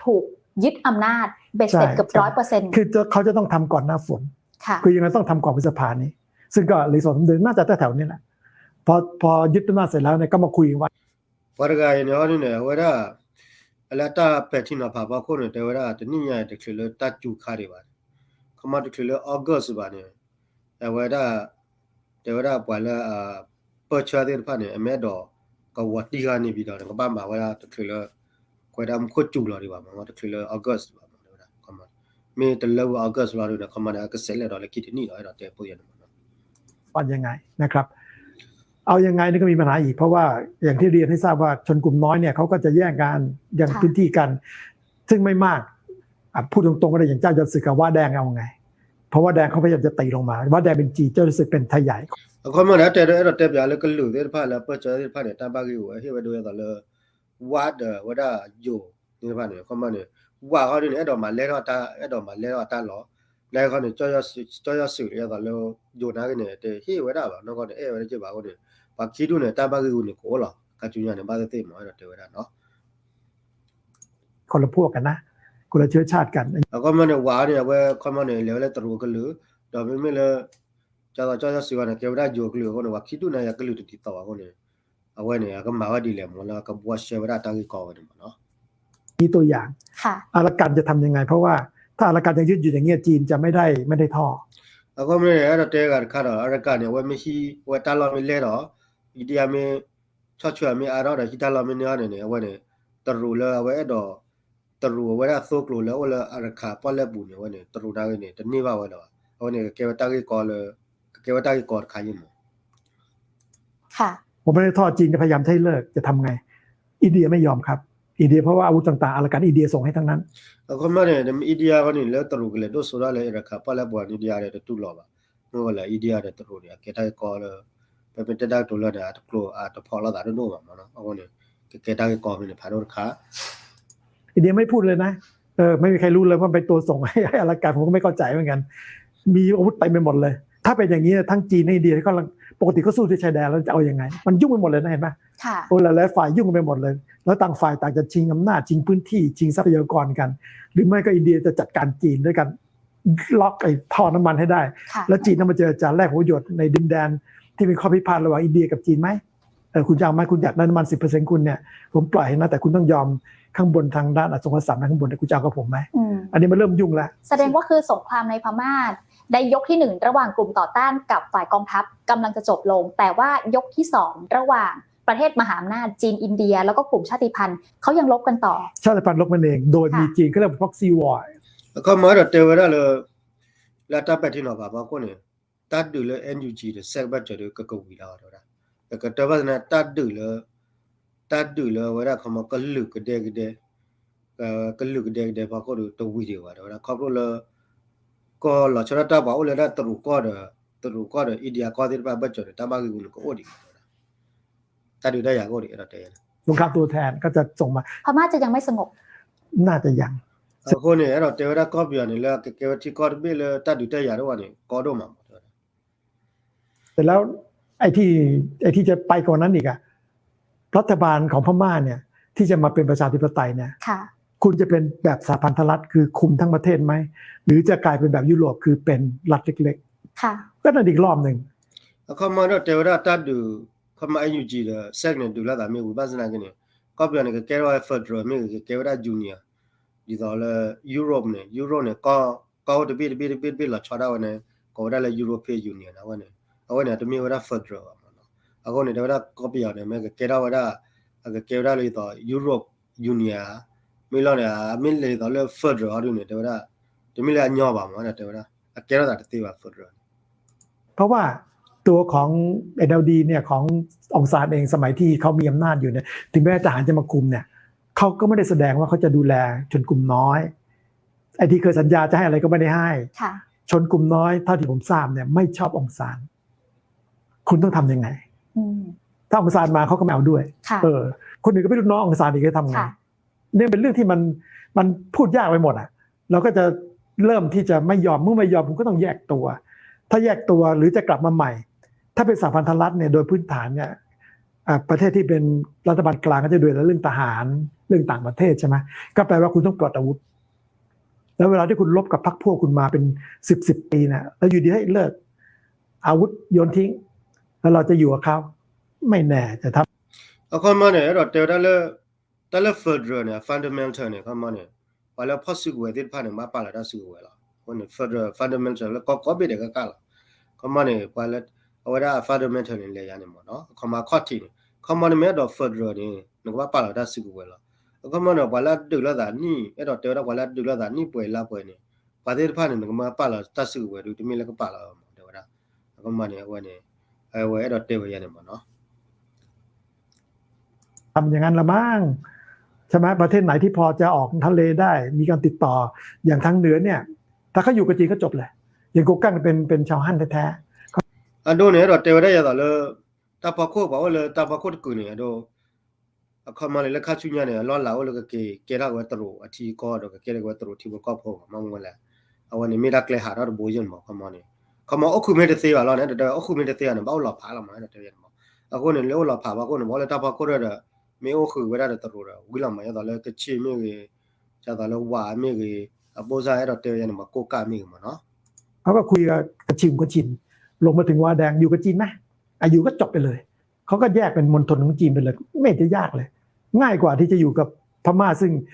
ถูกยึดอำนาจเบ็ดเสร็จเกือบร้อยเปอร์เซ็นต์ คือเขาจะต้องทำก่อนหน้าฝน ค่ะ คือยังไงต้องทำก่อนพฤษภานี้ ซึ่งก็เหลือสองสามเดือนน่าจะแถวๆนี้แหละ พอพอยึดอำนาจเสร็จแล้วเนี่ยก็มาคุยกันว่า ပှၤတဂၤအံၤန့ၣ် အီၤဒ်န့ၣ် အဝဲဒၣ် အလၢတၢ်ပဲာ်ထံနီၤဖးဖီခိၣ်န့ၣ် တဲဝဲဒၣ် တနံၣ်ညါအံၤ တချုးလၢတၢ်စူၤခါဒံးဘၣ်န့ၣ် ခီမီတချုးလၢ August ဘၣ်န့ၣ် အဝဲဒၣ် တဲဝဲဒၣ်ပှၤလၢ ပၢၢ်ဆၢသ့ၣ်တဖၣ်န့ၣ် အမ့ၢ်အဲၣ်ဒိး ကဝီၤတံၢ်ဃာ်န့ၣ် ပြီးတော့ ကဘၣ်မၤဝဲဒၣ်တချုးလၢ ကွဲးဒၣ်မူခိၣ်စူၤလီၤဒံးဘၣ်မး တချုးလၢ August ဘၣ်မး တဲဝဲဒၣ် မ့ၢ်တလၢဝဲ August လီၤဒ်န့ၣ် ခီမီန့ၣ် အကစဲးလဲၣ်ဒီးလၢခံတနံၣ်ဒီး အဲၣ်ဒိးတဲဖိယဲၢ်န့ၣ်မးနီၤ. ว่ายังไงนะครับ เอายังไงนี่ก็มีปัญหาอีก เพราะว่าอย่างที่เรียนให้ทราบว่าชนกลุ่มน้อยเนี่ยเขาก็จะแย่งกันแย่งพื้นที่กัน ซึ่งไม่มาก อ่ะ พูดตรงๆก็ได้ อย่างเจ้ายอดศึกกับว้าแดงเอาไง เพราะว้าแดงเขาพยายามจะตีลงมา ว้าแดงเป็นจีน เจ้ายอดศึกเป็นไทยใหญ่ အခီမီန့ၣ် အတဲဒိးအဲၣ်ဒိးတဲပၠးလၢကလုာ်သ့ၣ်တဖၣ်လၢပၢၢ်ဆၢသ့ၣ်တဖၣ်န့ၣ် တၢ်ဘၣ်ဂ့ၢ်ဝဲဟ့ၣ်ဝဲဒိအသိးလၢ ဝါဒီးဝဲဒၣ်ယိၤသ့ၣ်တဖၣ်န့ၣ် အခီမီန့ၣ် ဝါဃီဒ်န့ၣ် အဲၣ်ဒိးမၤလဲၢ်ထီၣ်တၢ် အဲၣ်ဒိးမၤလဲၢ်ထီၣ်အတၢ်လီၢ် လၢဃီန့ၣ် ကၠီယီၢ်စုးလၢအသိးလၢယိၤနာ်က့န့ၣ် တဟ့ၣ်ဝဲဒၣ်ဘၣ် နီၢ်ကီၢ်န့ၣ် အဲၣ်ဝဲဒၣ်က့ဘၣ်အဃိန့ၣ် ပှၤခံဒူၣ်န့ၣ် တၢ်ဘၣ်ဂ့ၢ်ဝဲန့ၣ်ကအိၣ်လီၤ ခါဆူညါန့ၣ် ဘၣ်သ့ၣ်သ့ၣ်မး အဲၣ်ဒိးတဲဝဲဒၣ်နီၤ คนละพวกกันนะ คนละเชื้อชาติกัน အခီမီန့ၣ် ဝါန့ၣ် အဝဲခီမီန့ၣ် လဲၤဝဲလၢတရူးကလုာ် ဒီးမ့မ့ၢ်လၢ ကၠီသီးကၠီယီၢ်စုးဝဲန့ၣ် ကဲဝဲဒၣ်ယိၤကလုာ်အဃိန့ၣ် ပှၤခံဒူၣ်န့ၣ် ယကလုာ်တဒ်သိးဘၣ်အဃိန့ၣ် အဝဲန့ၣ် အကမၤဝဲဒ်လဲၣ်မးလၢကဘှီရှဲဝဲဒၣ်တၢ်ဂ့ၢ်ကီဝဲန့ၣ်မးနီၤ ยกตัวอย่าง ค่ะ อารากันจะทำยังไง เพราะว่าถ้าอารากันยังยืดอยู่อย่างเงี้ยจีนจะไม่ได้ไม่ได้ท่อ အခီမီန့ၣ် အဲၣ်ဒိးတဲဂၤတခါဒီး အရကၤန့ၣ် အဝဲမ့ၢ်ဟံး အဝဲတၢ်လီၢ်မ့ၢ်လဲၢ်ဒီး အံၤဒံးအမ့ၢ် ဆီၣ်ထွဲမ့ၢ်အါထီၣ်ဒီး ဟံးတၢ်လီၢ်မ့ၢ်န့ၢ်အီၤန့ၣ်န့ၣ် အဝဲန့ၣ် တရူးလၢအဝဲအဲၣ်ဒိး တရူးအဝဲဒၣ်သိကျိၤလၢအိၣ်လၢအရကၤပီၣ်လဲၣ်ပူၤန့ၣ် အဝဲန့ၣ် တရူးနာ်က့န့ၣ် တန့ၢ်ဘၣ်ဝဲလၢၤဘၣ် အဝဲန့ၣ် ကကဲဝဲတၢ်ဂ့ၢ်ကီလၢ ကကဲဝဲတၢ်ဂ့ၢ်ကီတခါအံၤမး ค่ะ ผมไม่ได้ท่อ จีนจะพยายามให้เลิก จะทำไง อินเดียไม่ยอมครับ อินเดีย เพราะว่าอาวุธต่างๆ อารากัน อินเดีย ส่งให้ทั้งนั้น အခီမီန့ၣ် အံၤဒံးအဃီန့ၣ် လၢတရူးကလဲၤဒိၣ်စိဒၣ်လၢအရကၤပီၣ်လဲၣ်ပူၤန့ၣ် အံၤဒံးအၤဒီးတတူၢ်လိာ်ဘၣ် မ့ၢ်ဝဲလၢအံၤဒံးအၤဒီးတရူးန့ၣ် အကဲတၢ်ဂ့ၢ်ကီလၢ ပမ့ၢ်တဲတၢ်ကတိၤလၢန့ၣ် အတကျိၤအတဖီၣ်လိာ်သးဒိၣ်ဒိၣ်ဘၣ်မးနီၤ အဃိန့ၣ် ကကဲတၢ်ဂ့ၢ်ကီဖဲန့ၣ် ဖးဒိၣ်တခါ อินเดียไม่พูดเลยนะ เออ ไม่มีใครรู้เลยว่าเป็นตัวส่งให้อารากัน ผมก็ไม่เข้าใจเหมือนกัน มีอาวุธเต็มไปหมดเลย ถ้าเป็นอย่างนี้ทั้งจีนทั้งอินเดียก็ปกติก็สู้ที่ชายแดนแล้วจะเอายังไง มันยุ่งไปหมดเลยนะเห็นปะ ค่ะ โอ้หลายๆฝ่ายยุ่งกันไปหมดเลย แล้วต่างฝ่ายต่างจะชิงอำนาจชิงพื้นที่ชิงทรัพยากรกัน หรือไม่ก็อินเดียจะจัดการจีนด้วยกัน ล็อกไอ้ท่อน้ำมันให้ได้ ค่ะ แล้วจีนต้องมาเจรจาแลกผลประโยชน์ในดินแดนที่เป็นข้อพิพาทระหว่างอินเดียกับจีนไหม เออ คุณจะเอาไหม คุณอยากได้น้ำมันสิบเปอร์เซ็นต์คุณเนี่ย ผมปล่อยให้นะ แต่คุณต้องยอมข้างบนทางด้านอสังหาริมทรัพย์นะ ข้างบนเนี่ย คุณจะเอากับผมไหม อืม อันนี้มันเริ่มยุ่งแล้ว แสดงว่าคือสงครามในพม่าในยกที่หนึ่งระหว่างกลุ่มต่อต้านกับฝ่ายกองทัพกำลังจะจบลง แต่ว่ายกที่สองระหว่างประเทศมหาอำนาจจีนอินเดีย แล้วก็กลุ่มชาติพันธุ์เขายังรบกันต่อ ชาติพันธุ์รบกันเอง โดยมีจีน ค่ะ เขาเรียกว่า proxy war အခီမီဒီးတဲဝဲဒၣ်လၢ လၢတၢ်ပဲာ်ထံနီၤဖးဖီခိၣ်န့ၣ် တၢ်ဒုးလၢ NUG ဒီး စဲကဘၢၣ်စၢၤဒီး ကကဝံၤလီၤတဲဝဲဒၣ် ကကတၢၢ်ဘၣ်သနာ် တၢ်ဒုးလၢ တၢ်ဒုးလၢအဝဲဒၣ်ခီမီ ကလုာ်ကဒဲကဒဲ ကလုာ်ကဒဲကဒဲဖီခိၣ်ဒီး တဝံၤဒံးဘၣ်တဲဝဲဒၣ် ခီဖျိလၢ ကီၢ်လီၤဆီဒၣ်တၢ်ပှၤအိၣ်လၢဒၣ်တရူးကီၢ်ဒီး တရူးကီၢ်ဒီး အံၣ်ဒံယါကီၢ်သ့ၣ်တဖၣ်ဘၢၣ်စၢၤဒီး တၢ်ဘၣ်ဂ့ၢ်ဂူာ်န့ၣ် ကအိၣ်ဒံးဘၣ်တဲဝဲဒၣ် တၢ်ဒုးတၢ်ယၤကအိၣ်ဒံး အဲၣ်ဒိးတဲ สงครามตัวแทนก็จะส่งมา พม่าจะยังไม่สงบ น่าจะยัง အဃိန့ၣ် အဲၣ်ဒိးတဲဝဲဒၣ်ကီၢ်ပယီၤန့ၣ် လၢကကဲဝဲထံကီၢ်တဘ့ၣ်လၢတၢ်ဒုးတၢ်ယၤတအိၣ်ဘၣ်န့ၣ် ကီဒိၣ်မးမးတဲဝဲဒၣ် แต่แล้ว ไอ้ที่ ไอ้ที่จะไปกว่านั้นอีกอะ รัฐบาลของพม่าเนี่ย ที่จะมาเป็นประชาธิปไตยเนี่ย ค่ะ คุณจะเป็นแบบสหพันธรัฐ คือคุมทั้งประเทศไหม หรือจะกลายเป็นแบบยุโรป คือเป็นรัฐเล็กๆ ค่ะ ก็นั่นอีกรอบหนึ่ง အခီမီဒီးတဲဝဲဒၣ်တၢ်ဒုး ခီမီ NUG ဒီး စဲကန့ၣ် ဒုးလိာ်သးမ့ၢ်ဝံၤဘၣ်သနာ်က့န့ၣ် ကီၢ်ပယီၤန့ၣ် ကကဲထီၣ်ဝဲ federal မ့ၢ်ဂ့ၤ ကကဲဝဲဒၣ် union ဒ်သိးလၢ Europe န့ၣ် Europe န့ၣ် ကီၢ် ကီၢ်အိၣ်တဘ့ၣ်တဘ့ၣ်တဘ့ၣ်တဘ့ၣ်လီၤဆီဒၣ်ဝဲန့ၣ် ကိးဝဲဒၣ်လၢ European Union န့ၣ် အဝဲန့ၣ် အဝဲန့ၣ် တမ့ၢ်ဝဲဒၣ် federal ဘၣ်မးနီၤ အဃိန့ၣ် တဲဝဲဒၣ်ကီၢ်ပယီၤန့ၣ် မ့ၢ်ကကဲထီၣ်ဝဲဒၣ် အကကဲဝဲဒၣ်လၢဒ်သိး Europe Union ဧါ မ့ၢ်လီၤန့ၣ် အမ့ၢ်လဲၤဒ်သိးလၢ federal အီၤဒုန့ၣ် တဲဝဲဒၣ် တမ့ၢ်လၢအညီဘၣ်မး တဲဝဲဒၣ် အကဲထီၣ်သးတသ့ဘၣ် federal เพราะว่าตัวของ เอ็นแอลดี เนี่ย ขององซานเอง สมัยที่เขามีอำนาจอยู่เนี่ย ถึงแม้ทหารจะมาคุมเนี่ย เขาก็ไม่ได้แสดงว่าเขาจะดูแลชนกลุ่มน้อย ไอ้ที่เคยสัญญาจะให้อะไรก็ไม่ได้ให้ ค่ะ ชนกลุ่มน้อย เท่าที่ผมทราบเนี่ย ไม่ชอบองซาน คุณต้องทำยังไง อืม องซานมาเขาก็ไม่เอาด้วย ค่ะ เออ คนอื่นก็เป็นลูกน้ององซานอีก จะทำไง ค่ะ เนี่ยเป็นเรื่องที่มัน มันพูดยากไปหมดอ่ะ เราก็จะเริ่มที่จะไม่ยอม เมื่อไม่ยอม คุณก็ต้องแยกตัว ถ้าแยกตัวหรือจะกลับมาใหม่ ถ้าเป็นสหพันธรัฐเนี่ย โดยพื้นฐานเนี่ย อ่า ประเทศที่เป็นรัฐบาลกลางก็จะดูแลเรื่องทหาร เรื่องต่างประเทศใช่ไหม ก็แปลว่าคุณต้องปลดอาวุธ แล้วเวลาที่คุณรบกับพรรคพวกคุณมาเป็นสิบสิบปีเนี่ย แล้วอยู่ดีให้เลิก อาวุธโยนทิ้ง แล้วเราจะอยู่กับเขา ไม่แน่ จะทำ အခီပညီန့ၣ် အဲၣ်ဒိးတဲဝဲဒၣ်လၢ တၢ်လၢ federal န့ၣ် fundamental န့ၣ် အခီပညီန့ၣ် ပှၤလၢဖီၣ်စုကဝဲၤသ့ၣ်တဖၣ်န့ၣ် မ့ၢ်ပာ်လီၤတၢ်စုကဝဲၤလီၤ. အဃိန့ၣ် federal fundamental လၢကီၢ်ကိးဘ့ၣ်ဒဲးကကၢ်လီၤ. အခီပညီန့ၣ် ပှၤလၢ အဝဲဒၣ် fundamental န့ၣ် လဲၤယၤန့ၣ်မ့ၢ်နီၤ အခီပညီအခီၣ်ထံးန့ၣ် အခီပညီန့ၣ် မ့ၢ်အဲၣ်ဒိး federal န့ၣ် နကဘၣ်ပာ်လီၤတၢ်စုကဝဲၤလီၤ. အခီပညီန့ၣ် ပှၤလၢအဒုးလိာ်သးနံၣ် အဲၣ်ဒိးတဲဝဲဒၣ် ပှၤလၢအဒုးလိာ်သးနံၣ်ပှဲၤလါပှဲၤန့ၣ် ပှၤသ့ၣ်တဖၣ်န့ၣ် နကမ့ၢ်ပာ်လီၤတၢ်စုကဝဲၤဒုး တမ့ၢ်လၢကပာ်လီၤမ့ၢ်တဲဝဲဒၣ် အခီပညီန့ၣ် အဝဲန့ၣ် အဝဲအဲၣ်ဒိးတဲဝဲယၤန့ၣ်မ့ၢ်နီၤ ทำอย่างนั้นละมั้ง ใช่ไหม ประเทศไหนที่พอจะออกทะเลได้ มีการติดต่อ อย่างทางเหนือเนี่ย ถ้าเขาอยู่กับจีนก็จบเลย อย่างโกกังเป็นเป็นชาวฮั่นแท้ๆ အဒိန့ၣ် အဲၣ်ဒိးတဲဝဲဒၣ်ယၤသိးလၢ တၢ်ဖီခိၣ် ပှၤအိၣ်လၢတၢ်ဖီခိၣ်တကုာ်န့ၣ် အဒိ အခီပညီန့ၣ် လၢခါဆူညါန့ၣ် အလီၢ်လၤအိၣ်လၢကက့ၤ ကဲထီၣ်က့ၤဝဲတရူးအထံအကီၢ်ဒီး ကကဲထီၣ်က့ၤဝဲတရူးထံဖိကီၢ်ဖိမ့ၢ်မ့ၢ်လဲၣ် အဝဲန့ၣ်မ့ၢ်တၢ်ကျဲဟးထီၣ်တဘိယဲၢ်န့ၣ်မ့ၢ် အခီပညီန့ၣ် အခီပညီအိၣ်ဃုာ်မ့ၢ်တသ့ဘၣ်လီၤန့ၣ် တၢ်အိၣ်ဃုာ်မ့ၢ်တသ့ဘၣ်န့ၣ် ဘၣ်အိၣ်လီၤဖးလီၤမ့ၢ် အဲၣ်ဒိးတဲဝဲန့ၣ်မ့ၢ် အဃိန့ၣ် လၢအိၣ်လီၤဖးဘၣ်အဃိန့ၣ် ပှၤအိၣ်လၢတၢ်ဖီခိၣ်ဒီး မ့ၢ်အိၣ်ဃုာ်ဝဲဒၣ်ဒီးတရူးဒီး ဝံၤလီၤမ့ၢ် ယၤသိးလၢကချ့ၣ်မ့ၢ်ဂ့ၤ ယၤသိးလၢဝးမ့ၢ်ဂ့ၤ အဘိၣ်စၢ်အဲၣ်ဒိးတဲဝဲယၤန့ၣ်မ့ၢ် ကိးကၢ်မ့ၢ်ဂ့ၤမ့ၢ်နီၤ เขาก็คุยกับกระชิมกระชิน ลงมาถึงวาแดง อยู่กับจีนไหม อ่ะ อยู่ก็จบไปเลย เขาก็แยกเป็นมณฑลของจีนไปเลย ไม่เห็นจะยากเลย ง่ายกว่าที่จะอยู่กับพม่า ซึ่ง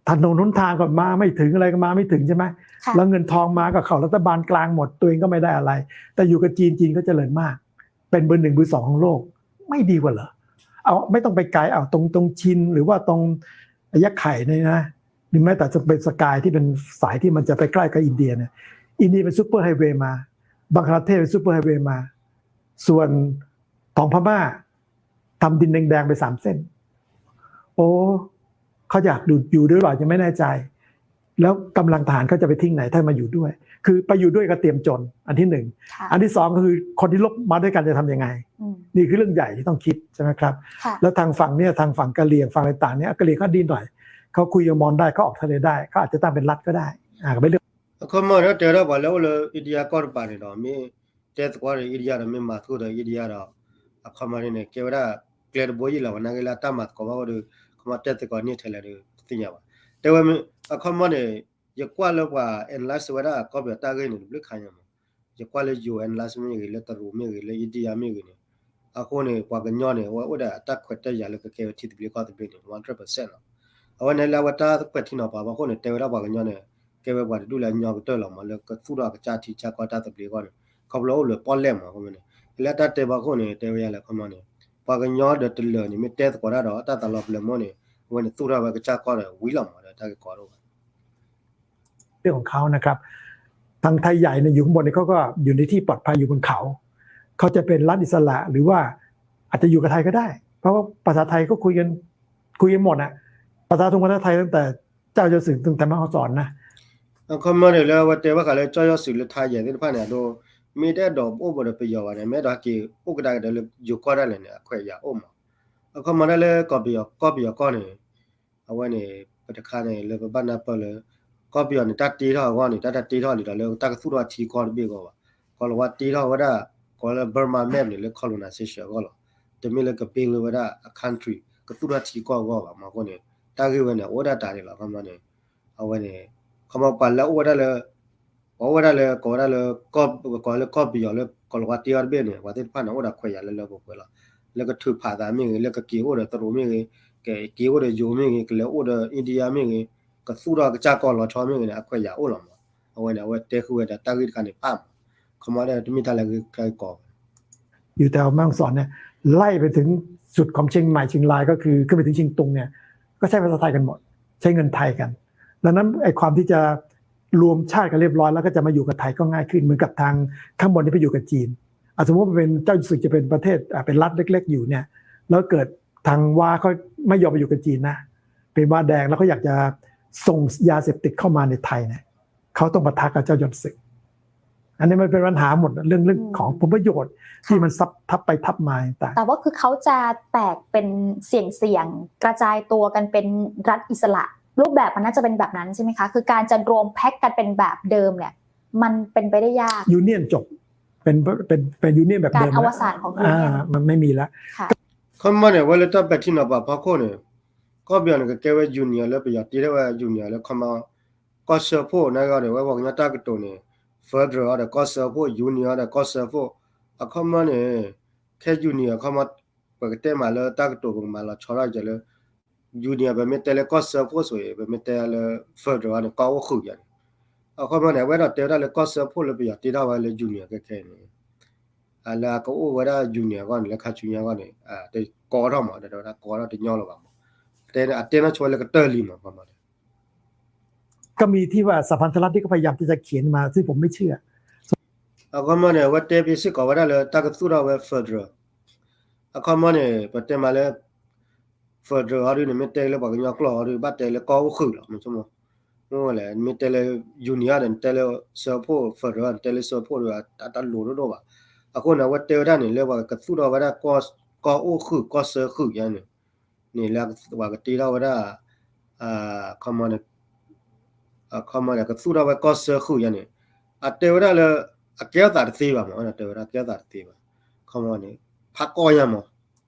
ถนนหนทางก็มาไม่ถึง อะไรก็มาไม่ถึงใช่ไหม ค่ะ แล้วเงินทองมาก็เข้ารัฐบาลกลางหมด ตัวเองก็ไม่ได้อะไร แต่อยู่กับจีน จีนก็เจริญมาก เป็นเบอร์หนึ่งเบอร์สองของโลก ไม่ดีกว่าเหรอ เอา ไม่ต้องไปไกล เอาตรงตรงชิน หรือว่าตรงยักษ์ไข่เนี่ยนะ หรือแม้แต่จะเป็นสกายที่เป็นสายที่มันจะไปใกล้กับอินเดียเนี่ย อินเดียเป็นซูเปอร์ไฮเวย์มา บังคลาเทศเป็นซูเปอร์ไฮเวย์มา ส่วนของพม่าทำดินแดงๆไปสามเส้น โอ้ เขาอยากอยู่อยู่ด้วยหรือเปล่ายังไม่แน่ใจ แล้วกำลังทหารเขาจะไปทิ้งไหนถ้ามาอยู่ด้วย คือไปอยู่ด้วยก็เตรียมจน อันที่หนึ่ง ค่ะ อันที่สองก็คือคนที่ลบมาด้วยกันจะทำยังไง อืม นี่คือเรื่องใหญ่ที่ต้องคิดใช่ไหมครับ ค่ะ แล้วทางฝั่งเนี่ย ทางฝั่งกะเหรี่ยง ฝั่งอะไรต่างเนี่ย กะเหรี่ยงเขาดีหน่อย เขาคุยกับมอญได้ เขาออกทะเลได้ เขาอาจจะตั้งเป็นรัฐก็ได้ อ่า ก็เป็นเรื่อง အခီပညီန့ၣ် တဲဝဲဒၣ်ပှၤလၢအိၣ်လၢ India ကီၢ်တပၤန့ၣ်ဒီး မ့ၢ်တဲသကိးဒီး India ဒီး မ့ၢ်မၤသကိးဒီး India ဒီး အခီပညီန့ၣ် ကဲဝဲဒၣ်ကျဲတဘိယံာ်လီၤ ဝဲနာ်က့လၢတၢ်မၤသကိးဘၣ်ဝဲဒီး အခီပညီတဲသကိးန့ၢ်ထဲလဲၣ်ဒီး တသ့ၣ်ညါဘၣ် တဲဝဲ အခီပညီန့ၣ် ယကွၢ်လၢပှၤ analyze ဝဲဒၣ်ကီၢ်ပယီၤတၢ်ဂ့ၢ်န့ၣ် တဘျုးခါညါမး ယကွၢ်လၢ ယိၤ analyze မ့ၢ်ဂ့ၤ လၢတရူးမ့ၢ်ဂ့ၤ လၢ India မ့ၢ်ဂ့ၤန့ၣ် အဃိန့ၣ် ပှၤကညီန့ၣ် အဝဲအိၣ်ဒီးအတၢ်ခွဲးတၢ်ယာ်လၢကကဲဝဲထံသဘျ့ကီၢ်သဘျ့န့ၣ် one hundred percent လီၤ. အဝဲန့ၣ်လၢအဝဲတၢ်ခွဲးထံနီၤဖးဘၣ်အဃိန့ၣ် တဲဝဲဒၣ်ပှၤကညီန့ၣ် ကဲဝဲပှၤတဒူၣ်လၢအညီကတၢၢ်လီၤမး လၢကသူၣ်ထီၣ်အကစၢ်ထံကစၢ်ကီၢ်တၢ်သဘျ့အဂီၢ်န့ၣ် ခီဖျိအိၣ်လၢပီၣ်လဲၣ်မး အဃိန့ၣ် လၢတၢ်တဲဘၣ်အဃိန့ၣ် တဲဝဲယၤလၢအခီပညီန့ၣ် ပှၤကညီဒီးတလၢာ်န့ၣ် မ့ၢ်တဲသကိးတၢ်ဒီးတၢ်သးလီၤပျၢၤမးန့ၣ် အဝဲန့ၣ် သူၣ်ထီၣ်ဝဲကစၢ်ကီၢ်ဒီးဝံၤလီၤမးဒီးတၢ်ဂ့ၢ်ကီဒိၣ်ဘၣ် เรื่องของเขานะครับ ทางไทยใหญ่เนี่ยอยู่ข้างบนเนี่ยเขาก็อยู่ในที่ปลอดภัยอยู่บนเขา เขาจะเป็นรัฐอิสระหรือว่าอาจจะอยู่กับไทยก็ได้ เพราะว่าภาษาไทยก็คุยกันคุยกันหมดอะภาษาทงภาษาไทยตั้งแต่เจ้ายอดศึกตั้งแต่แม่ฮ่องสอนนะ အခီပညီန့ၣ်လၢအဝဲတဲဘၣ်ဃးလၢ ကၠီၣ်ယီၣ်စုးလၢထါယဲၢ်သ့ၣ်တဖၣ်န့ၣ် အဒိ မ့ၢ်တအဲၣ်ဒိးအိၣ်ဘူးဒီးပယီၤဘၣ်န့ၣ် မ့ၢ်အဲၣ်ဒိးဟဲက့ၤအိၣ်ကဒါက့ၤဒီးလၢယိၤကီၢ်ဒၣ်လဲာ်န့ၣ် အခွဲးယာ်အိၣ်မး အခီပညီဒၣ်လၢကီၢ်ပယီၤကီၢ်ပယီၤကီၢ်န့ၣ် အဝဲန့ၣ် ပတခါန့ၣ် လၢပဘၣ်နၢ်ပၢၢ်လၢ ကီၢ်ပယီၤန့ၣ် တၢ်တ့ထီၣ်အဂီၢ်န့ၣ် တၢ်တတ့ထီၣ်လံဒီးလၢတၢ်ကသူၣ်ထီၣ်ထံကီၢ်တဘ့ၣ်အဂီၢ်ဘၣ်. ကီၤလၤဝါတ့ထီၣ်ဝဲဒၣ် ကိးလၢ Burma map န့ၣ် လၢ colonization အဂီၢ်လီၤ. တမ့ၢ်လၢက build ဝဲဒၣ်အ country ကသူၣ်ထီၣ်ထံကီၢ်အဂီၢ်ဘၣ်. မ့ၢ်အဃိန့ၣ် တၢ်ဂ့ၢ်ဝဲန့ၣ် အိၣ်ဝဲဒၣ်တၢ်န့ၣ်လီၤ. အခီပညီန့ၣ် အဝဲန့ၣ် ခီပညီပှၤလၢအိၣ်ဝဲဒၣ်လၢ ပှၤအိၣ်ဝဲဒၣ်လၢ ကိးဝဲဒၣ်လၢ ကိးလၢကီၢ်ပယီၤလၢကီၤလၤဝါတ့ထီၣ်တဘ့ၣ်န့ၣ် ပှၤသ့ၣ်တဖၣ်န့ၣ် အိၣ်ဒီးခွဲးယာ်လၢလၢပှဲၤပှဲၤလီၤ. လၢကထုးဖးသးမ့ၢ်ဂ့ၤ လၢကက့ၤအိၣ်ဒီးတရူးမ့ၢ်ဂ့ၤ ကက့ၤအိၣ်ဒီးယိၤမ့ၢ်ဂ့ၤ ကလဲၤအိၣ်ဒီး India မ့ၢ်ဂ့ၤ ကသူၣ်ထီၣ်ကစၢ်ကီၢ်လီၤဆီမ့ၢ်ဂ့ၤန့ၣ် အခွဲးယာ်အိၣ်လီၤမး. အဝဲန့ၣ် အဝဲတဲဃုာ်ဝဲဒၣ်တၢ်ဂ့ၢ်တခါန့ၣ်ပာ်မး. ခီပညီဒၣ်တမ့ၢ်တၢ်လၢဂ့ၢ်ကီ อยู่แถวแม่ฮ่องสอนเนี่ย ไล่ไปถึงสุดของเชียงใหม่เชียงรายก็คือขึ้นไปถึงเชียงตุงเนี่ย ก็ใช้ภาษาไทยกันหมด ใช้เงินไทยกัน ดังนั้นไอ้ความที่จะรวมชาติกันเรียบร้อยแล้วก็จะมาอยู่กับไทยก็ง่ายขึ้น เหมือนกับทางข้างบนที่ไปอยู่กับจีน อ่ะ สมมติว่าเป็นเจ้าสึกจะเป็นประเทศ อ่ะ เป็นรัฐเล็กๆอยู่เนี่ย แล้วเกิดทางว้าเขาไม่ยอมไปอยู่กับจีนนะ เป็นว้าแดงแล้วเขาอยากจะส่งยาเสพติดเข้ามาในไทยเนี่ย เขาต้องปะทะกับเจ้ายอดศึก อันนี้มันเป็นปัญหาหมด เรื่องเรื่องของผลประโยชน์ที่มันซับทับไปทับมาต่างๆ แต่ว่าคือเขาจะแตกเป็นเสี่ยงๆ กระจายตัวกันเป็นรัฐอิสระ รูปแบบมันน่าจะเป็นแบบนั้นใช่ไหมคะ คือการจะรวมแพ็คกันเป็นแบบเดิมเนี่ย มันเป็นไปได้ยาก Union จบ เป็นเป็นเป็น Union แบบเดิม การอวสานของ Union มันไม่มีแล้ว ခီမီန့ၣ် အဝဲလၢတၢ်ပဲာ်ထံနီၤဖးဖီခိၣ်န့ၣ် ကီၢ်ပယီၤန့ၣ် ကကဲဝဲ union လၢပယီၤတ့ထီၣ်ဝဲ union လၢခီမီ ကီၢ်စၢဖှိၣ်န့ၣ်ဂီၢ်န့ၣ် ဝဲပှၤကညီတၢ်ကတိၤန့ၣ် federal ဒီးကီၢ်စၢဖှိၣ် union ဒီးကီၢ်စၢဖှိၣ် အခီမီန့ၣ် ခဲ union အခီမီ ပကတဲမးလၢတၢ်ကတိၤပကမၤလီၤဆီထီၣ်က့ၤလၢ union ပမ့ၢ်တဲလၢကီၢ်စၢဖှိၣ်ဆိၣ်အံၤ ပမ့ၢ်တဲလၢ federal န့ၣ် ကီၢ်အိၣ်ဃုာ်ယၤန့ၣ် အခီမီန့ၣ် အဝဲဒၣ်တဲဝဲဒၣ်လၢကီၢ်စၢဖှိၣ်လၢပယီၤတ့ထီၣ်ဝဲလၢ union ခဲခဲအံၤန့ၣ် လၢအကအိၣ်ဝဲဒၣ် union အဂီၢ်န့ၣ် လၢခါဆူညါ အဂီၢ်န့ၣ် တကိးထီၣ်မး တဲဝဲဒၣ်ကိးထီၣ်တညီလၢၤဘၣ်မး တဲအတဲနီၢ်ဆိဝဲလၢကတၢၢ်လံမး ခီမီန့ၣ် ก็มีที่ว่าสหพันธรัฐที่เขาพยายามที่จะเขียนมา ซึ่งผมไม่เชื่อ အခီမီန့ၣ် အဝဲတဲဖဲစ့ၢ်ကီးဝဲဒၣ်လၢတၢ်ကသူၣ်ထီၣ်ဝဲ federal အခီမီန့ၣ် ပတဲမးလၢ federal အီၤဒုန့ၣ် မ့ၢ်တဲလၢပှၤကညီကျိာ်အီၤဒု ဘၣ်တဲလၢကီၢ်အိၣ်ဃုာ်လီၤ မ့ၢ်ဆိကမိၣ် မ့ၢ်ဝဲလဲၣ် မ့ၢ်တဲလၢ union န့ၣ် တဲလၢစၢဖှိၣ် federal န့ၣ် တဲလၢစၢဖှိၣ်ဒု တၢ်တလိၤဒိၣ်ဒိၣ်ဘၣ် အဃိန့ၣ် အဝဲတဲဝဲဒၣ်န့ၣ် လၢပှၤကသူၣ်ထီၣ်ဝဲဒၣ် ကီၢ်အိၣ်ဃုာ် ကီၢ်စၢဃုာ်ယါန့ၣ် န့ၣ်လၢပှၤကတ့ထီၣ်ဝဲဒၣ် ခီမီန့ၣ် ခီမီန့ၣ် ကသူၣ်ထီၣ်ဝဲကီၢ်စၢဃုာ်ယါန့ၣ် အတဲဝဲဒၣ်လၢ အကဲထီၣ်သးတသ့ဘၣ်မး တဲဝဲဒၣ်ကဲထီၣ်သးတသ့ဘၣ် ခီမီန့ၣ် ဖးကီညါမး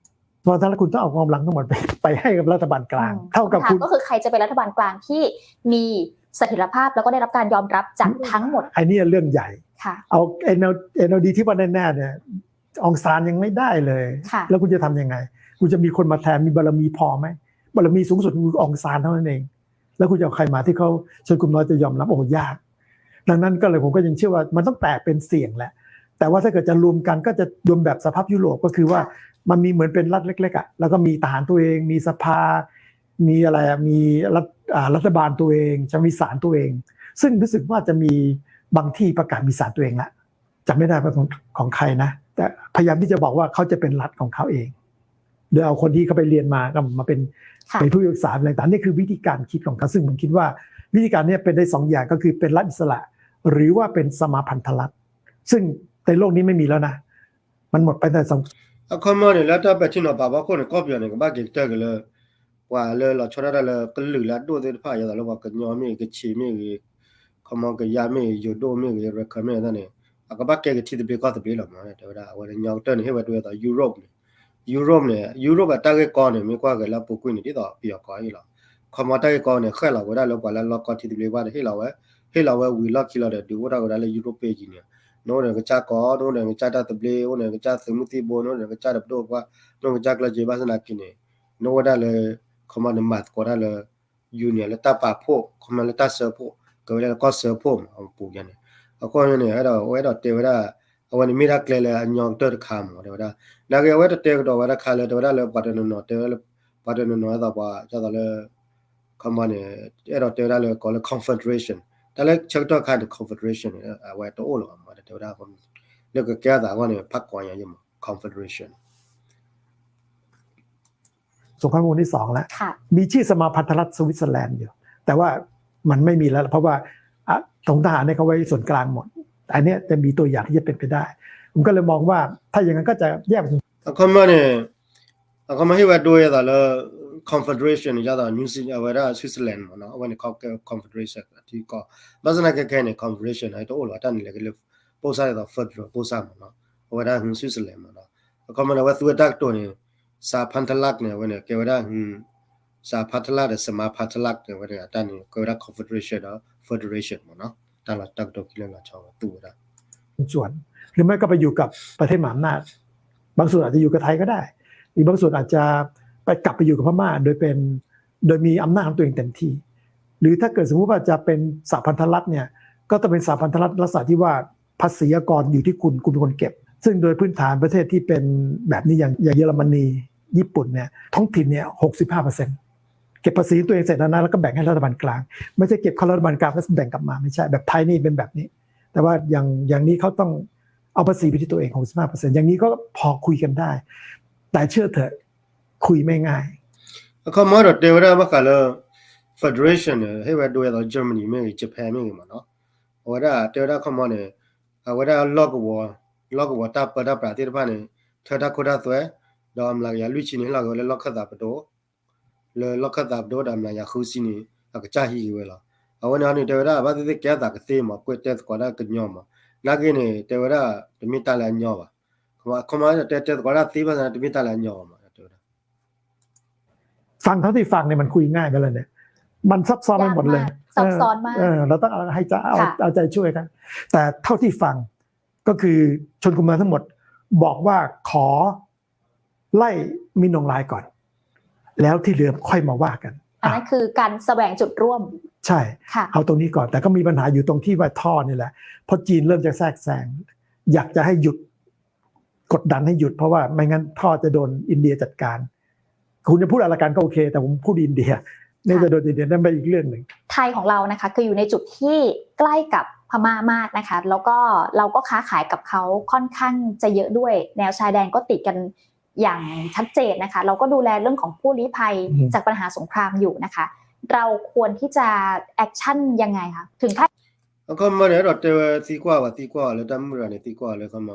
เพราะฉะนั้นคุณต้องเอากำลังทั้งหมดไปไปให้กับรัฐบาลกลาง อืม เท่ากับคุณ คำถามก็คือใครจะเป็นรัฐบาลกลางที่มีเสถียรภาพแล้วก็ได้รับการยอมรับจากทั้งหมด ไอ้เนี่ยเรื่องใหญ่ ค่ะ เอา เอ็นแอล เอ็นแอลดี ที่ว่าแน่ๆเนี่ย อองซานยังไม่ได้เลย ค่ะ แล้วคุณจะทำยังไง คุณจะมีคนมาแทน มีบารมีพอไหม บารมีสูงสุดคืออองซานเท่านั้นเอง แล้วคุณจะเอาใครมาที่เขาชนกลุ่มน้อยจะยอมรับ โอ้โห ยาก ดังนั้นก็เลยผมก็ยังเชื่อว่ามันต้องแตกเป็นเสี่ยงแหละ แต่ว่าถ้าเกิดจะรวมกันก็จะรวมแบบสหภาพยุโรป ก็คือว่า ค่ะ มันมีเหมือนเป็นรัฐเล็กๆอะ แล้วก็มีทหารตัวเอง มีสภา มีอะไรอะ มีรัฐ อ่า รัฐบาลตัวเอง จะมีศาลตัวเอง ซึ่งรู้สึกว่าจะมีบางที่ประกาศมีศาลตัวเองละ จำไม่ได้ว่าของของใครนะ แต่พยายามที่จะบอกว่าเขาจะเป็นรัฐของเขาเอง โดยเอาคนที่เขาไปเรียนมาก็มาเป็น ค่ะ เป็นผู้พิพากษาอะไรต่างๆ นี่คือวิธีการคิดของเขา ซึ่งผมคิดว่าวิธีการเนี้ยเป็นได้สองอย่าง ก็คือเป็นรัฐอิสระ หรือว่าเป็นสมาพันธรัฐ ซึ่งในโลกนี้ไม่มีแล้วนะ มันหมดไปตั้งแต่สอง အခီမီန့ၣ် လၢတၢ်ပဲာ်ထံနီၤဖးဖီခိၣ်န့ၣ် ကီၢ်ပယီၤန့ၣ် ကဘၣ်က့ၤကတၢၢ်က့ၤလၢ ပှၤလၢလီၤဆီဒၣ်တၢ်လၢကလုာ်လၢအဒိၣ်သ့ၣ်တဖၣ် ယသးလၢပှၤကညီမ့ၢ်ဂ့ၤ ကခ့မ့ၢ်ဂ့ၤ ခီမီကယါမ့ၢ်ဂ့ၤ ယိၤဒိၣ်မ့ၢ်ဂ့ၤ ရခၢၣ်မ့ၢ်ဂ့ၤန့ၣ် အကဘၣ်ကဲက့ၤထံသဘျ့ကီၢ်သဘျ့လီၤမး တဲဝဲဒၣ် အဝဲန့ၣ် ညီကတၢၢ်န့ၣ် ဟ့ၣ်ဝဲဒိဝဲသိး Europe န့ၣ် Europe န့ၣ် Europe အတၢ်ဂ့ၢ်ကီန့ၣ် မ့ၢ်ကွၢ်က့ၤလၢအပူၤကွံာ်န့ၣ် ဒ်သိးပယီၤကီအံၤလီၤ. ခီမီတၢ်ဂ့ၢ်ကီန့ၣ် ဃဲၣ်လီၤဝဲဒၣ်လၢပှၤလၢလီၢ်ကီထံသဘျ့ဘၣ်ဒီး ဟ့ၣ်လီၤဝဲ ဟ့ၣ်လီၤဝဲဝံၤလီၢ်ခံလီၤဒီး ဒုးအိၣ်ထီၣ်ဝဲဒၣ်လၢ Europe ပ့ၤယံၤန့ၣ် နအိၣ်ဒီးနကစၢ်ကီ နအိၣ်ဒီးနကစၢ်တၢ်သဘျ့ အိၣ်ဒီးနကစၢ်သုးမုၢ်သံၣ်ဘိ နအိၣ်ဒီးနကစၢ်တပဒိၣ်ပှၢ် နအိၣ်ဒီးနကစၢ်ကျၢၢ်စ့ဘၣ်ဆၣ်သနာ်က့န့ၣ် နအိၣ်ဝဲဒၣ်လၢ ခီမီန့ၣ် မၤသကိးတၢ်လၢ union လၢတၢ်ပာ်ဖှိၣ် ခီမီလၢတၢ်စၢဖှိၣ် ကဲဝဲဒၣ်လၢကီၢ်စၢဖှိၣ်မး အပူၤယါန့ၣ် အဃိန့ၣ် အဲၣ်ဒိး အဝဲအဲၣ်ဒိးတဲဝဲဒၣ် အဝဲန့ၣ်မ့ၢ်တၢ်ကျဲလၢအညီကတၢၢ်တခါမး တဲဝဲဒၣ် နာ်က့အဝဲတတဲကဒီးဝဲတခါလၢ တဲဝဲဒၣ်လၢပှၤတနီၤနီၤ တဲဝဲလၢ ပှၤတနီၤနီၤ ဒ်သိးပှၤ ဒ်သိးလၢ ခီမီန့ၣ် အဲၣ်ဒိးတဲဝဲဒၣ်လၢကိးလၢ confederation တၢ်လၢဆၢကတီၢ်ခါန့ၣ် confederation န့ၣ် အဝဲတအိၣ်လၢၤဘၣ်မး တဲဝဲဒၣ် လၢကကဲအသးအဂီၢ်န့ၣ် ဖးကီညါယဲမး confederation สงครามโลกครั้งที่สองแล้ว ค่ะ มีชื่อสมาพันธรัฐสวิตเซอร์แลนด์อยู่ แต่ว่ามันไม่มีแล้ว เพราะว่าอ่ะตรงทหารเนี่ยเขาไว้ส่วนกลางหมด อันเนี้ยจะมีตัวอย่างที่จะเป็นไปได้ ผมก็เลยมองว่าถ้าอย่างนั้นก็จะแยกเป็น အခီမီန့ၣ် အခီမီဟ့ၣ်ဝဲဒိဝဲသိးလၢ confederation န့ၣ် ဒ်သိး New Zealand အဝဲဒၣ် Switzerland မးနီၤ အဝဲန့ၣ် confederation အထံကီၢ် ဘၣ်ဆၣ်သနာ်က့ခဲအံၤန့ၣ် confederation တအိၣ်လၢၤဘၣ် တၢ်န့ၣ်လဲၤက့ၤလၢ ပိၢ်စၢ်ဒ်သိး federal ပိၢ်စၢ်မးနီၤ အဝဲဒၣ် Switzerland မးနီၤ အခီမီန့ၣ် အဝဲသူဝဲတၢ်ကတိၤန့ၣ် စးဖၣ်ထလၣ်န့ၣ် အဝဲန့ၣ် ကဲဝဲဒၣ် စးဖၣ်ထလၣ်ဒီး စမးဖၣ်ထလၣ်န့ၣ် အဝဲန့ၣ် အတၢ်န့ၣ် ကဲဝဲဒၣ် confederation ဒီး federation မးနီၤ တၢ်လီၤတၢ်ကတိၤခံလၢလီၤဆီဝဲသူဝဲဒၣ် ส่วน หรือไม่ก็ไปอยู่กับประเทศมหาอำนาจ บางส่วนอาจจะอยู่กับไทยก็ได้ อีกบางส่วนอาจจะไปกลับไปอยู่กับพม่าโดยเป็น โดยมีอำนาจของตัวเองเต็มที่ หรือถ้าเกิดสมมุติว่าจะเป็นสหพันธรัฐเนี่ย ก็ต้องเป็นสหพันธรัฐลักษณะที่ว่าภาษีอากรอยู่ที่คุณ คุณเป็นคนเก็บ ซึ่งโดยพื้นฐานประเทศที่เป็นแบบนี้อย่างอย่างเยอรมนี ญี่ปุ่นเนี่ย ท้องถิ่นเนี่ย หกสิบห้าเปอร์เซ็นต์ เก็บภาษีตัวเองเสร็จแล้วนะ แล้วก็แบ่งให้รัฐบาลกลาง ไม่ใช่เก็บเข้ารัฐบาลกลางแล้วแบ่งกลับมา ไม่ใช่ แบบไทยนี่เป็นแบบนี้ แต่ว่าอย่างอย่างนี้เขาต้องเอาภาษีไปที่ตัวเอง หกสิบห้าเปอร์เซ็นต์ อย่างนี้ก็พอคุยกันได้ แต่เชื่อเถอะ คุยไม่ง่าย အခီမီဒီးတဲဝဲဒၣ်ဘၣ်ဃးလၢ federation န့ၣ် ဟ့ၣ်ဝဲဒိဝဲသိး Germany မ့ၢ်ဂ့ၤ Japan မ့ၢ်ဂ့ၤမးနီၤ အဝဲဒၣ်တဲဝဲဒၣ်အခီမီန့ၣ် အဝဲဒၣ်လီၢ်ကဝီၤ လီၢ်ကဝီၤတၢ်ပၢတၢ်ပြးသ့ၣ်တဖၣ်န့ၣ် ထၢတၢ်ခိတၢ်သွဲ ဒီးအမျးကယၤလွံၢ်ဆံန့ၣ် ဟ့ၣ်လီၤက့ၤဝဲလၢလီၢ်ခၢၣ်သးပဒိၣ် လၢလီၢ်ခၢၣ်သးပဒိၣ်ဒီးအမျးကယၤဃုဆံန့ၣ် အကစၢ်ဟံးက့ၤဝဲလီၤ. အဝဲန့ၣ်အီၤန့ၣ် တဲဝဲဒၣ် ဘၣ်သ့ၣ်သ့ၣ်ကဲအသးကသ့မး ကွဲးတဲသကိးတၢ်ကညီမး နာ်က့န့ၣ် တဲဝဲဒၣ် တမ့ၢ်တၢ်လၢအညီဘၣ်. ခီမီ တဲတဲသကိးတၢ်သ့ဘၣ်ဆၣ်န့ၣ် တမ့ၢ်တၢ်လၢအညီဘၣ်မး တဲဝဲဒၣ် ฟังเท่าที่ฟังเนี่ยมันคุยง่ายไปเลยเนี่ย มันซับซ้อนไปหมดเลย ซับซ้อนมาก เออเราต้องเอาให้ใจเอาเอาใจช่วยกัน แต่เท่าที่ฟังก็คือชนกลุ่มน้อยทั้งหมดบอกว่าขอไล่มินอองไลน์ก่อน แล้วที่เหลือค่อยมาว่ากัน อันนั้นคือการแสวงจุดร่วม ใช่ ค่ะ เอาตรงนี้ก่อน แต่ก็มีปัญหาอยู่ตรงที่ว่าท่อนี่แหละ เพราะจีนเริ่มจะแทรกแซง อยากจะให้หยุด กดดันให้หยุด เพราะว่าไม่งั้นท่อจะโดนอินเดียจัดการ คุณจะพูดอะไรกันก็โอเค แต่ผมพูดอินเดีย นี่จะโดนอินเดียนั่นเป็นอีกเรื่องหนึ่ง ไทยของเรานะคะคืออยู่ในจุดที่ใกล้กับพม่ามากนะคะ แล้วก็เราก็ค้าขายกับเขาค่อนข้างจะเยอะด้วย แนวชายแดนก็ติดกันอย่างชัดเจนนะคะ เราก็ดูแลเรื่องของผู้ลี้ภัยจากปัญหาสงครามอยู่นะคะ เราควรที่จะแอคชั่นยังไงคะถึงขั้น အခီမီန့ၣ် အဲၣ်ဒိးတဲဝဲသံကွၢ်ဝဲသံကွၢ်လၢတၢ်မုၢ်ရၤန့ၣ် သံကွၢ်လၢခီမီ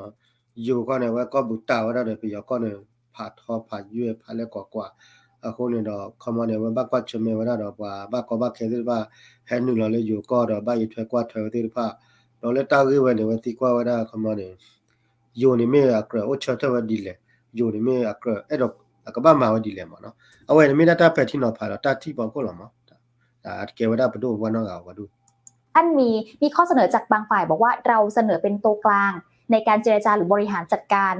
ယိၤကီၢ်န့ၣ် အဝဲကီၢ်ပူၤတၢ်ဝဲဒၣ်ဒီး ပယီၤကီၢ်န့ၣ် ဖးထီဖးယွဲၢ်ဖးလဲၢ်ကွၢ်ကွၢ် အဃိန့ၣ်ဒီး ခီမီန့ၣ် အဝဲဘၣ်ကွၢ်ဆၢၣ်မဲာ်ဝဲဒၣ်ဒီး ပှၤဘၣ်ကီဘၣ်ခဲသ့ၣ်တဖၣ် ဟဲနုာ်လီၤလၢယိၤကီၢ်ဒီး ဘၣ်ယထွဲကွၢ်ထွဲဝဲသ့ၣ်တဖၣ် ဒီးလၢတၢ်ဂ့ၢ်ဝဲန့ၣ် အဝဲသံကွၢ်ဝဲဒၣ်ခီမီန့ၣ် ယိၤန့ၣ်မ့ၢ်အကြၢးအိၣ်ဆၢထၢၣ်ဝဲဒ်လဲၣ်, ယိၤန့ၣ်မ့ၢ်အကြၢးအဲၣ်ဒိးအကဘၣ်မၤဝဲဒ်လဲၣ်မးနီၤ. အဝဲန့ၣ်မ့ၢ်ဒၣ်တၢ်ပဲာ်ထံနီၤဖးဒီးတၢ်ထံၣ်ဖီခိၣ်လီၤမး, တၢ်ကဲဝဲဒၣ်ပဒိၣ်ပပှၢ်နီၢ်ဂၤဝဲဒၣ် ท่านมีมีข้อเสนอจากบางฝ่ายบอกว่าเราเสนอเป็นตัวกลางในการเจรจาหรือบริหารจัดกา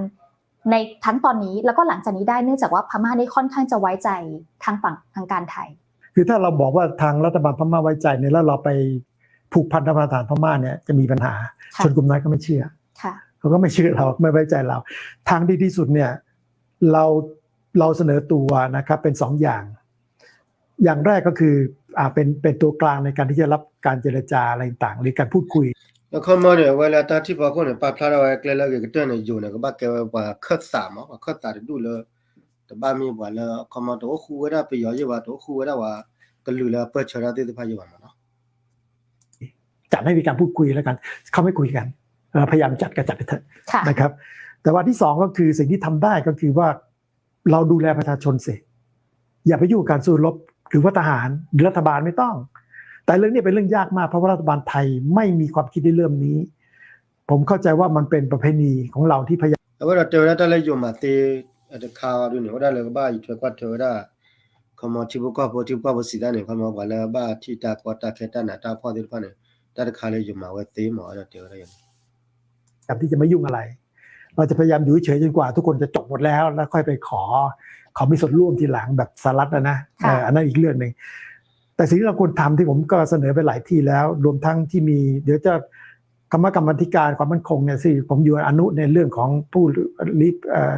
รในทั้งตอนนี้แล้วก็หลังจากนี้ได้เนื่องจากว่าพม่านี่ค่อนข้างจะไว้ใจทางฝั่งทางการไทย คือถ้าเราบอกว่าทางรัฐบาลพม่าไว้ใจเนี่ยแล้วเราไปผูกพันรัฐบาลทหารพม่าเนี่ยจะมีปัญหา ชนกลุ่มน้อยก็ไม่เชื่อ ค่ะ เขาก็ไม่เชื่อเราไม่ไว้ใจเรา ทางดีที่สุดเนี่ยเราเราเสนอตัวนะครับเป็นสองอย่าง อย่างแรกก็คืออ่าเป็นเป็นตัวกลางในการที่จะรับการเจรจาอะไรต่างๆ หรือการพูดคุย အခီမီန့ၣ် အဝဲလၢတၢ်ထံၣ်ဖီခိၣ်န့ၣ် ပာ်ဖျါထီၣ်ဝဲကျဲလၢအဂ့ၤကတၢၢ်န့ၣ် ယိၤန့ၣ် ကဘၣ်ကဲဝဲပှၤခၢၣ်သးမး ပှၤခၢၣ်သးတဒူၣ်လၢ တဘၣ်မ့ၢ်ပှၤလၢအခီမီတအိၣ်ဃူဝဲဒၣ်ပယီၤယဲၢ်ဘၣ် တအိၣ်ဃူဝဲဒၣ်ပှၤကလုာ်လၢအပၢၢ်ဆၢတၢ်သ့ၣ်တဖၣ်ယဲၢ်ဘၣ်မးနီၤ จัดให้มีการพูดคุยแล้วกัน เขาไม่คุยกัน เราพยายามจัดก็จัดไปเถอะ ค่ะ นะครับ แต่ว่าที่สองก็คือสิ่งที่ทำได้ก็คือว่าเราดูแลประชาชนสิ อย่าไปยุ่งกับการสู้รบ หรือว่าทหาร หรือรัฐบาลไม่ต้อง แต่เรื่องนี้เป็นเรื่องยากมาก เพราะว่ารัฐบาลไทยไม่มีความคิดในเรื่องนี้ ผมเข้าใจว่ามันเป็นประเพณีของเราที่พยายาม အဝဲဒၣ်တဲဝဲဒၣ်တၢ်လၢယိၤမၤသ့ တခါအီၤဒ်န့ၣ် အိၣ်ဒၣ်လၢကဘၣ်ယထွဲကွၢ်ထွဲဝဲဒၣ် ခီမီထံဖိကီၢ်ဖိ ထံဖိကီၢ်ဖိစံးတၢ်န့ၣ် ခီမီပှၤလၢဘၣ်ထံၣ်တၢ်ကီတၢ်ခဲတၢ်နးတၢ်ဖှီၣ်သ့ၣ်တဖၣ်န့ၣ် တၢ်တခါလၢယိၤမၤဝဲသ့မး အဝဲဒၣ်တဲဝဲဒၣ်ယိၤ ที่จะไม่ยุ่งอะไร เราจะพยายามอยู่เฉยๆจนกว่าทุกคนจะจบหมดแล้ว แล้วค่อยไปขอ ขอมีส่วนร่วมทีหลังแบบสหรัฐนะนะ ค่ะ เอออันนั้นอีกเรื่องหนึ่ง แต่สิ่งที่เราควรทำที่ผมก็เสนอไปหลายที่แล้ว รวมทั้งที่มี เดี๋ยวจะคณะกรรมาธิการความมั่นคงเนี่ยซึ่งผมอยู่อนุในเรื่องของผู้ลี้เอ่อ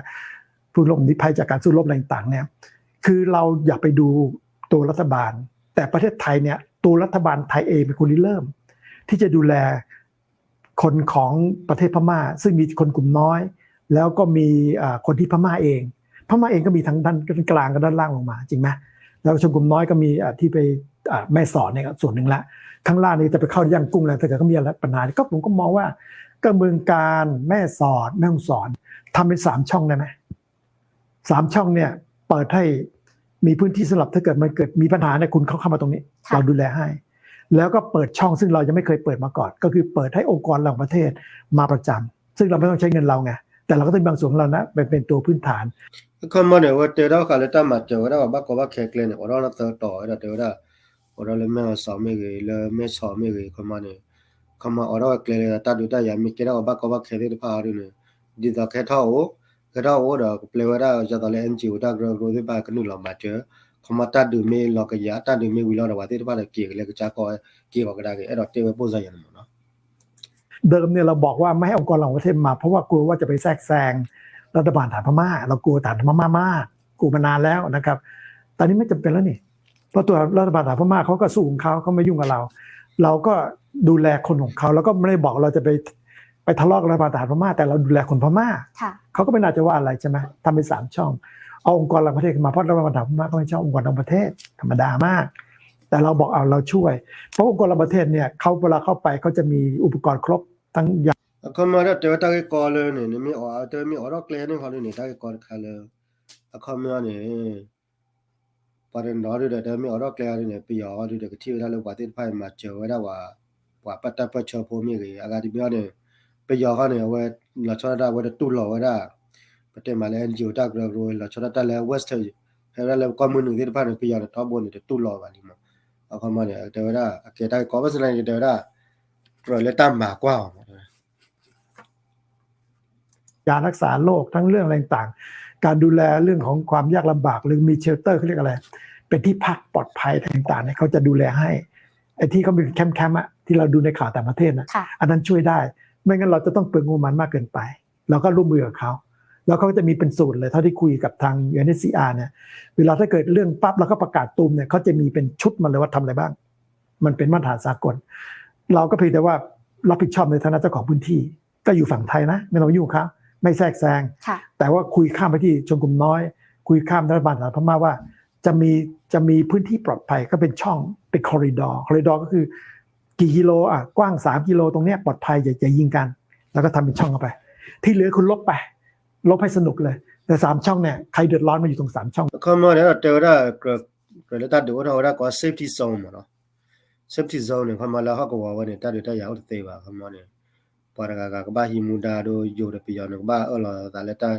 ผู้หลบหนีภัยจากการสู้รบอะไรต่างๆเนี่ย คือเราอย่าไปดูตัวรัฐบาล แต่ประเทศไทยเนี่ยตัวรัฐบาลไทยเองเป็นคนริเริ่ม ที่จะดูแล คนของประเทศพม่า ซึ่งมีคนกลุ่มน้อย แล้วก็มีอ่าคนที่พม่าเอง พม่าเองก็มีทั้งด้านกลางกับด้านล่างลงมาจริงไหม แล้วชนกลุ่มน้อยก็มีอ่าที่ไปอ่าแม่สอดเนี่ยส่วนหนึ่งละ ข้างล่างนี่จะไปเข้าย่างกุ้งแล้วถ้าเกิดเขามีอะไรปัญหาก็ผมก็มองว่าก็เมืองการแม่สอดแม่ฮ่องสอนทำเป็นสามช่องได้ไหม สามช่องเนี่ยเปิดให้มีพื้นที่สำหรับถ้าเกิดมันเกิดมีปัญหาเนี่ยคุณเข้าเข้ามาตรงนี้ ค่ะ เราดูแลให้ แล้วก็เปิดช่องซึ่งเรายังไม่เคยเปิดมาก่อน ก็คือเปิดให้องค์กรระหว่างประเทศมาประจำ ซึ่งเราไม่ต้องใช้เงินเราไง แต่เราก็ต้องมีบางส่วนของเรานะเป็นเป็นตัวพื้นฐาน အခီမီန့ၣ် အဝဲတဲဒၣ်ဃာ်လၢတၢ်မၤစၢၤဝဲဒၣ်ပှၤဘၣ်ကီဘၣ်ခဲကျဲန့ၣ် အိၣ်ဒီးလၢသၢတီၤဝဲဒၣ်တဲဝဲဒၣ် အိၣ်ဒီးလၢမဲၢ်စီၤမ့ၢ်ဂ့ၤ လၢမဲၢ်ဆီးမ့ၢ်ဂ့ၤ ခီမီန့ၣ် ခီမီအိၣ်ဒီးဝဲကျဲလၢတၢ်ဒုးတၢ်ယၤမ့ၢ်ကဲထီၣ်ပှၤဘၣ်ကီဘၣ်ခဲသ့ၣ်တဖၣ်အီၤဒ်န့ၣ် ဒ်သိးကဟဲထီၣ်အိၣ် ကဟဲထီၣ်အိၣ်ဒီးကပျဲဝဲဒၣ် ယသိးလၢ NGO တၢ်ကရၢကရိသ့ၣ်တဖၣ်ကနုာ်လီၤမၤစၢၤ ခီမီတၢ်ဒုးမ့ၢ်လီၤကယၤ တၢ်ဒုးမ့ၢ်ဝံၤလီၤဒီးပှၤသ့ၣ်တဖၣ်ဒီးက့ၤကလဲကစၢ်ကီၢ် က့ၤအီၤကဒါက့ၤ အဲၣ်ဒိးတဲဝဲပိၢ်စၢ်ယၤန့ၣ်မးနီၤ เดิมเนี่ยเราบอกว่าไม่ให้องค์กรระหว่างประเทศมาเพราะว่ากลัวว่าจะไปแทรกแซงรัฐบาลทหารพม่า เรากลัวทหารพม่ามากกลัวมานานแล้วนะครับ ตอนนี้ไม่จำเป็นแล้วนี่ เพราะตัวรัฐบาลทหารพม่าเขาก็สู้ของเขาเขาไม่ยุ่งกับเรา เราก็ดูแลคนของเขาแล้วก็ไม่ได้บอกเราจะไปไปทะเลาะกับรัฐบาลทหารพม่า แต่เราดูแลคนพม่า ค่ะ เขาก็ไม่น่าจะว่าอะไรใช่ไหมทำเป็นสามช่อง เอาองค์กรระหว่างประเทศมาเพราะรัฐบาลทหารพม่าก็ไม่ชอบองค์กรระหว่างประเทศธรรมดามาก แต่เราบอกเอาเราช่วย เพราะองค์กรระหว่างประเทศเนี่ยเขาเวลาเข้าไปเขาจะมีอุปกรณ์ครบทั้งยา အခီပညီဒီးတဲဝဲတၢ်ဂ့ၢ်ကီလၢန့ၣ် နမ့ၢ်အီၣ်တဲဝဲမ့ၢ်အီၣ်ထီၣ်ကျဲန့ၣ်ဟီဒုန့ၣ် တၢ်ဂ့ၢ်ကီတခါလၢ အခီပညီန့ၣ် ပှၤတနီၤဒုဒီး တဲမ့ၢ်အီၣ်ထီၣ်ကျဲဟီဒုန့ၣ် ပယီၤဟီဒုဒီး ကထံၣ်ဝဲဒၣ်လၢပှၤသ့ၣ်တဖၣ်မၤစၢၤဝဲဒၣ်ပှၤ ပှၤပတၢ်ပၢၢ်ဆၢဖိမ့ၢ်ဂ့ၤ အဂၤတမံၤအီၤန့ၣ် ပယီၤဃီန့ၣ် အဝဲလီၤဆီဒၣ်တၢ် အဝဲတတူၢ်လိာ်ဝဲဒၣ် ပတဲမးလၢ NGO တၢ်ကရၢကရိ လီၤဆီဒၣ်တၢ်လၢ Western ဟဲဝဲဒၣ်လၢကီၢ်မုၢ်နုာ်သ့ၣ်တဖၣ်န့ၣ် ပယီၤန့ၣ်ထီဘိန့ၣ် တတူၢ်လိာ်ဘၣ်လံမး. အခီပညီန့ၣ် တဲဝဲဒၣ် အကဲတၢ်ဂ့ၢ်ကီ ဘၣ်ဆၣ်သနာ်က့ တဲဝဲဒၣ် ကြၢးလၢတၢ်မၤကွၢ်အီၤမး ยารักษาโรคทั้งเรื่องอะไรต่างๆ การดูแลเรื่องของความยากลำบากหรือมี shelter เขาเรียกอะไร เป็นที่พักปลอดภัยต่างๆเนี่ยเขาจะดูแลให้ไอ้ที่เขามีแคมป์ๆอะที่เราดูในข่าวต่างประเทศนะอันนั้นช่วยได้ ไม่งั้นเราจะต้องเปลืองงบประมาณมากเกินไป เราก็ร่วมมือกับเขา แล้วเขาก็จะมีเป็นสูตรเลยเท่าที่คุยกับทาง UNHCR เนี่ย เวลาถ้าเกิดเรื่องปั๊บเราก็ประกาศตูมเนี่ยเขาจะมีเป็นชุดมาเลยว่าทำอะไรบ้าง มันเป็นมาตรฐานสากล เราก็เพียงแต่ว่ารับผิดชอบในฐานะเจ้าของพื้นที่ ก็อยู่ฝั่งไทยนะ ไม่ต้องมายุ่งเขา ไม่แทรกแซง แต่ว่าคุยข้ามไปที่ชนกลุ่มน้อย คุยข้ามรัฐบาลสหภาพม่าว่า จะมีจะมีพื้นที่ปลอดภัยก็เป็นช่องเป็น corridor corridor ก็คือ กี่กิโลอ่ะกว้างสามกิโลตรงเนี้ยปลอดภัยอย่าอย่ายิงกัน แล้วก็ทำเป็นช่องเข้าไป ที่เหลือคุณลบไป ลบให้สนุกเลย แต่สามช่องเนี่ยใครเดือดร้อนมันอยู่ตรงสามช่อง အခီပညီန့ၣ် အဲၣ်ဒိးတဲဝဲဒၣ် ကြၢးလၢတၢ်ဒုးအိၣ်ထီၣ်ဝဲဒၣ်ကိး safety zone မးနီၤ safety zone န့ၣ် အခီပညီလၢဟီၣ်ကဝီၤဝဲန့ၣ် တၢ်ဒုးတၢ်ယၤအိၣ်တသ့ဘၣ် အခီပညီန့ၣ် ပှၤတဂၤဂၤကဘၣ်ဟံးမူဒါဒီး ယိၤဒီးပယီၤန့ၣ် ကဘၣ်အၢၣ်လီၤသးလၢတၢ်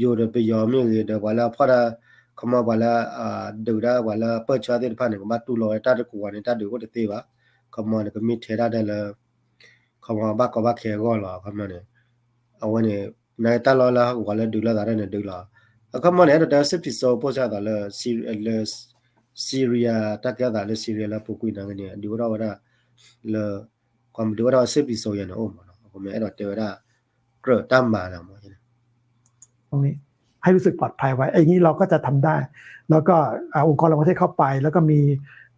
ယိၤဒီးပယီၤမ့ၢ်ဂ့ၤဒီး ပှၤလၢအဖီၣ်တၢ် အခီပညီပှၤလၢ ဒုးတၢ်ပှၤလၢပၢၢ်ဆၢသ့ၣ်တဖၣ်န့ၣ် ကဘၣ်တူၢ်လိာ်ဝဲတၢ်တကူၣ်ဝဲန့ၣ် တၢ်ဒုးအိၣ်တသ့ဘၣ် အခီပညီန့ၣ် ကမ့ၢ်ထဲဒၣ်တဲလၢ အခီပညီဘၣ်ကီဘၣ်ခဲအဂီၢ်လီၤ အခီပညီန့ၣ် အဝဲန့ၣ် နာ်က့တၢ်လီၢ်လၢဟီၣ်ကဝီၤလၢဒုးလိာ်သးဒၣ်န့ၣ်ဒုးလီၤ အခီပညီန့ၣ် အဲၣ်ဒိးတဲ safety zone ပိၢ်စၢ်သးလၢ လၢ Syria တၢ်ကဲထီၣ်သးလၢ Syria လၢပူၤကွံာ်နာ်က့န့ၣ် ဒုးအိၣ်ထီၣ်ဝဲဒၣ် လၢ ကွၢ်မ့ၢ်ဒုးအိၣ်ထီၣ်ဝဲ safety zone ယၤန့ၣ်အိၣ်မးနီၤ အဃိမ့ၢ်အဲၣ်ဒိးတဲဝဲဒၣ် ကြၢးတၢ်မၤလီၤမး ให้รู้สึกปลอดภัยไว้ อย่างนี้เราก็จะทำได้ แล้วก็อ่าองค์กรระหว่างประเทศเข้าไป แล้วก็มี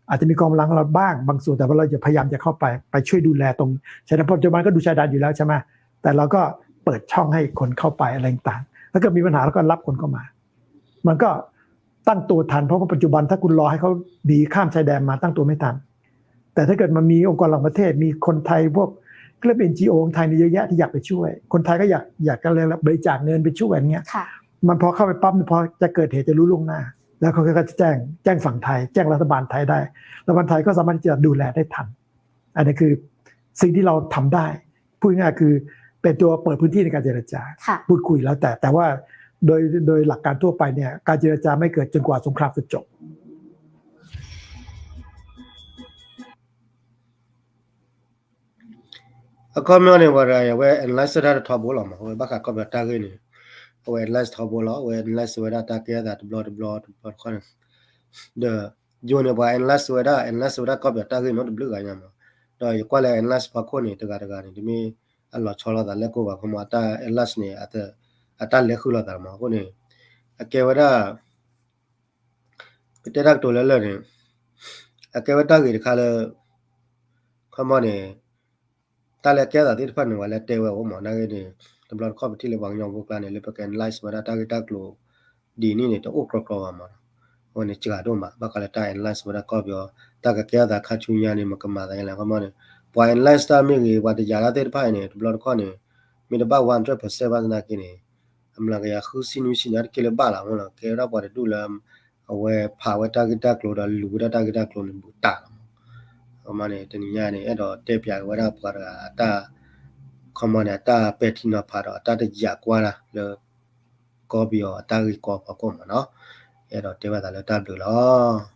อาจจะมีกองกำลังเราบ้างบางส่วน แต่ว่าเราจะพยายามจะเข้าไป ไปช่วยดูแลตรงชายแดน ปัจจุบันก็ดูชายแดนอยู่แล้วใช่ไหม แต่เราก็เปิดช่องให้คนเข้าไปอะไรต่างๆ ถ้าเกิดมีปัญหาเราก็รับคนเข้ามา มันก็ตั้งตัวทัน เพราะว่าปัจจุบันถ้าคุณรอให้เขาหนีข้ามชายแดนมาตั้งตัวไม่ทัน แต่ถ้าเกิดมันมีองค์กรระหว่างประเทศ มีคนไทยพวกเครื่อง เอ็น จี โอ ของไทยเนี่ยเยอะแยะที่อยากไปช่วย คนไทยก็อยากอยากจะเลยบริจาคเงินไปช่วยอย่างเงี้ย มันพอเข้าไปปั๊บมันพอจะเกิดเหตุจะรู้ล่วงหน้า แล้วเขาก็จะแจ้งแจ้งฝั่งไทย แจ้งรัฐบาลไทยได้ รัฐบาลไทยก็สามารถที่จะดูแลได้ทัน อันนี้คือสิ่งที่เราทำได้ พูดง่ายๆคือเป็นตัวเปิดพื้นที่ในการเจรจา พูดคุยแล้วแต่แต่ว่าโดยโดยหลักการทั่วไปเนี่ยการเจรจาไม่เกิดจนกว่าสงครามจะจบ အခီပညီန့ၣ် ဝဲဒၣ် အဝဲ analyze တၢ်တထီဘိလီၤမး အဝဲဘၣ်ဃးကီၢ်ပယီၤတၢ်ဂ့ၢ်န့ၣ် အဝဲ analyze ထီဘိလီၤ အဝဲ analyze ဝဲဒၣ်တၢ်ကဲထီၣ်သးတဘျီတဘျီတဘျီတခီန့ၣ် ဒီး ယိၤန့ၣ် ပှၤ analyze ဝဲဒၣ် analyze ဝဲဒၣ်ကီၢ်ပယီၤတၢ်ဂ့ၢ်နီတဘျုးဂၤညါမး ဒီးယကွၢ်လၢ analyze ဖီခိၣ်န့ၣ် တဂၤတဂၤန့ၣ် တမ့ၢ်အလီၤဆီလိာ်သးလၢကိၢ်ဘၣ် ခီမး အတၢ် analyze န့ၣ် အတၢ်လဲၤဃုလိာ်သးမး အဃိန့ၣ် အကဲဝဲဒၣ် ပတဲတၢ်ကတိၤလၢလၢာ်န့ၣ် အကဲဝဲတၢ်ဂ့ၢ်တခါလၢ ခီမီန့ၣ် တၢ်လၢကဲသးသ့ၣ်တဖၣ်န့ၣ် ပှၤလၢတဲဝဲအိၣ်မး နာ်ဂ့ၤန့ၣ် တဘျီတခီၣ်ပထံၣ်လၢပှၤကညီဖိကျါန့ၣ် လၢပက analyze ဝဲဒၣ်တၢ်ဂ့ၢ်တၢ်ကျိၤဒ်န့ၣ်န့ၣ် တအိၣ်ကြီကြီဘၣ်မး အဝဲန့ၣ်စှၤဒိၣ်မး ဘၣ်ဃးလၢတၢ် analyze ဝဲဒၣ်ကီၢ်ပယီၤ တၢ်ကကဲသးခါဆူညါန့ၣ် မကမၤသးလဲၣ် ခီမီန့ၣ် ပှၤ analyze တၢ်မ့ၢ်ဂ့ၤ ပှၤတယာ်တၢ်သ့ၣ်တဖၣ်အံၤန့ၣ် တဘျီတခီၣ်န့ၣ် မ့ၢ်တဘၣ် one hundred percent ဘၣ်သနာ်က့န့ၣ် အမျးကယၤဃုဆံနွံဆံန့ၣ်တက့ၢ်လၢဘၣ်လီၤမးလီၤ ကဲဝဲဒၣ်ပှၤတဒူၣ်လၢ အဝဲဖးဝဲတၢ်ဂ့ၢ်တၢ်ကျိၤဒီးလူၤဝဲဒၣ်တၢ်ဂ့ၢ်တၢ်ကျိၤန့ၣ် ဘူးတၢ်လီၤမး ခီမီန့ၣ် တနံၤညါန့ၣ် အဲၣ်ဒိးတဲပၠးက့ၤဝဲဒၣ်ပှၤတဂၤအတၢ် ခီမီန့ၣ် အတၢ်ပဲာ်ထံနီၤဖးဒီးအတၢ်တယာ်ကွၢ်တၢ်လၢ ကီၢ်ပယီၤအတၢ်ဂ့ၢ်ကီဖီခိၣ်မးနီၤ အဲၣ်ဒိးတဲဘၣ်သးလၢတၢ်ဘျုးလီၤ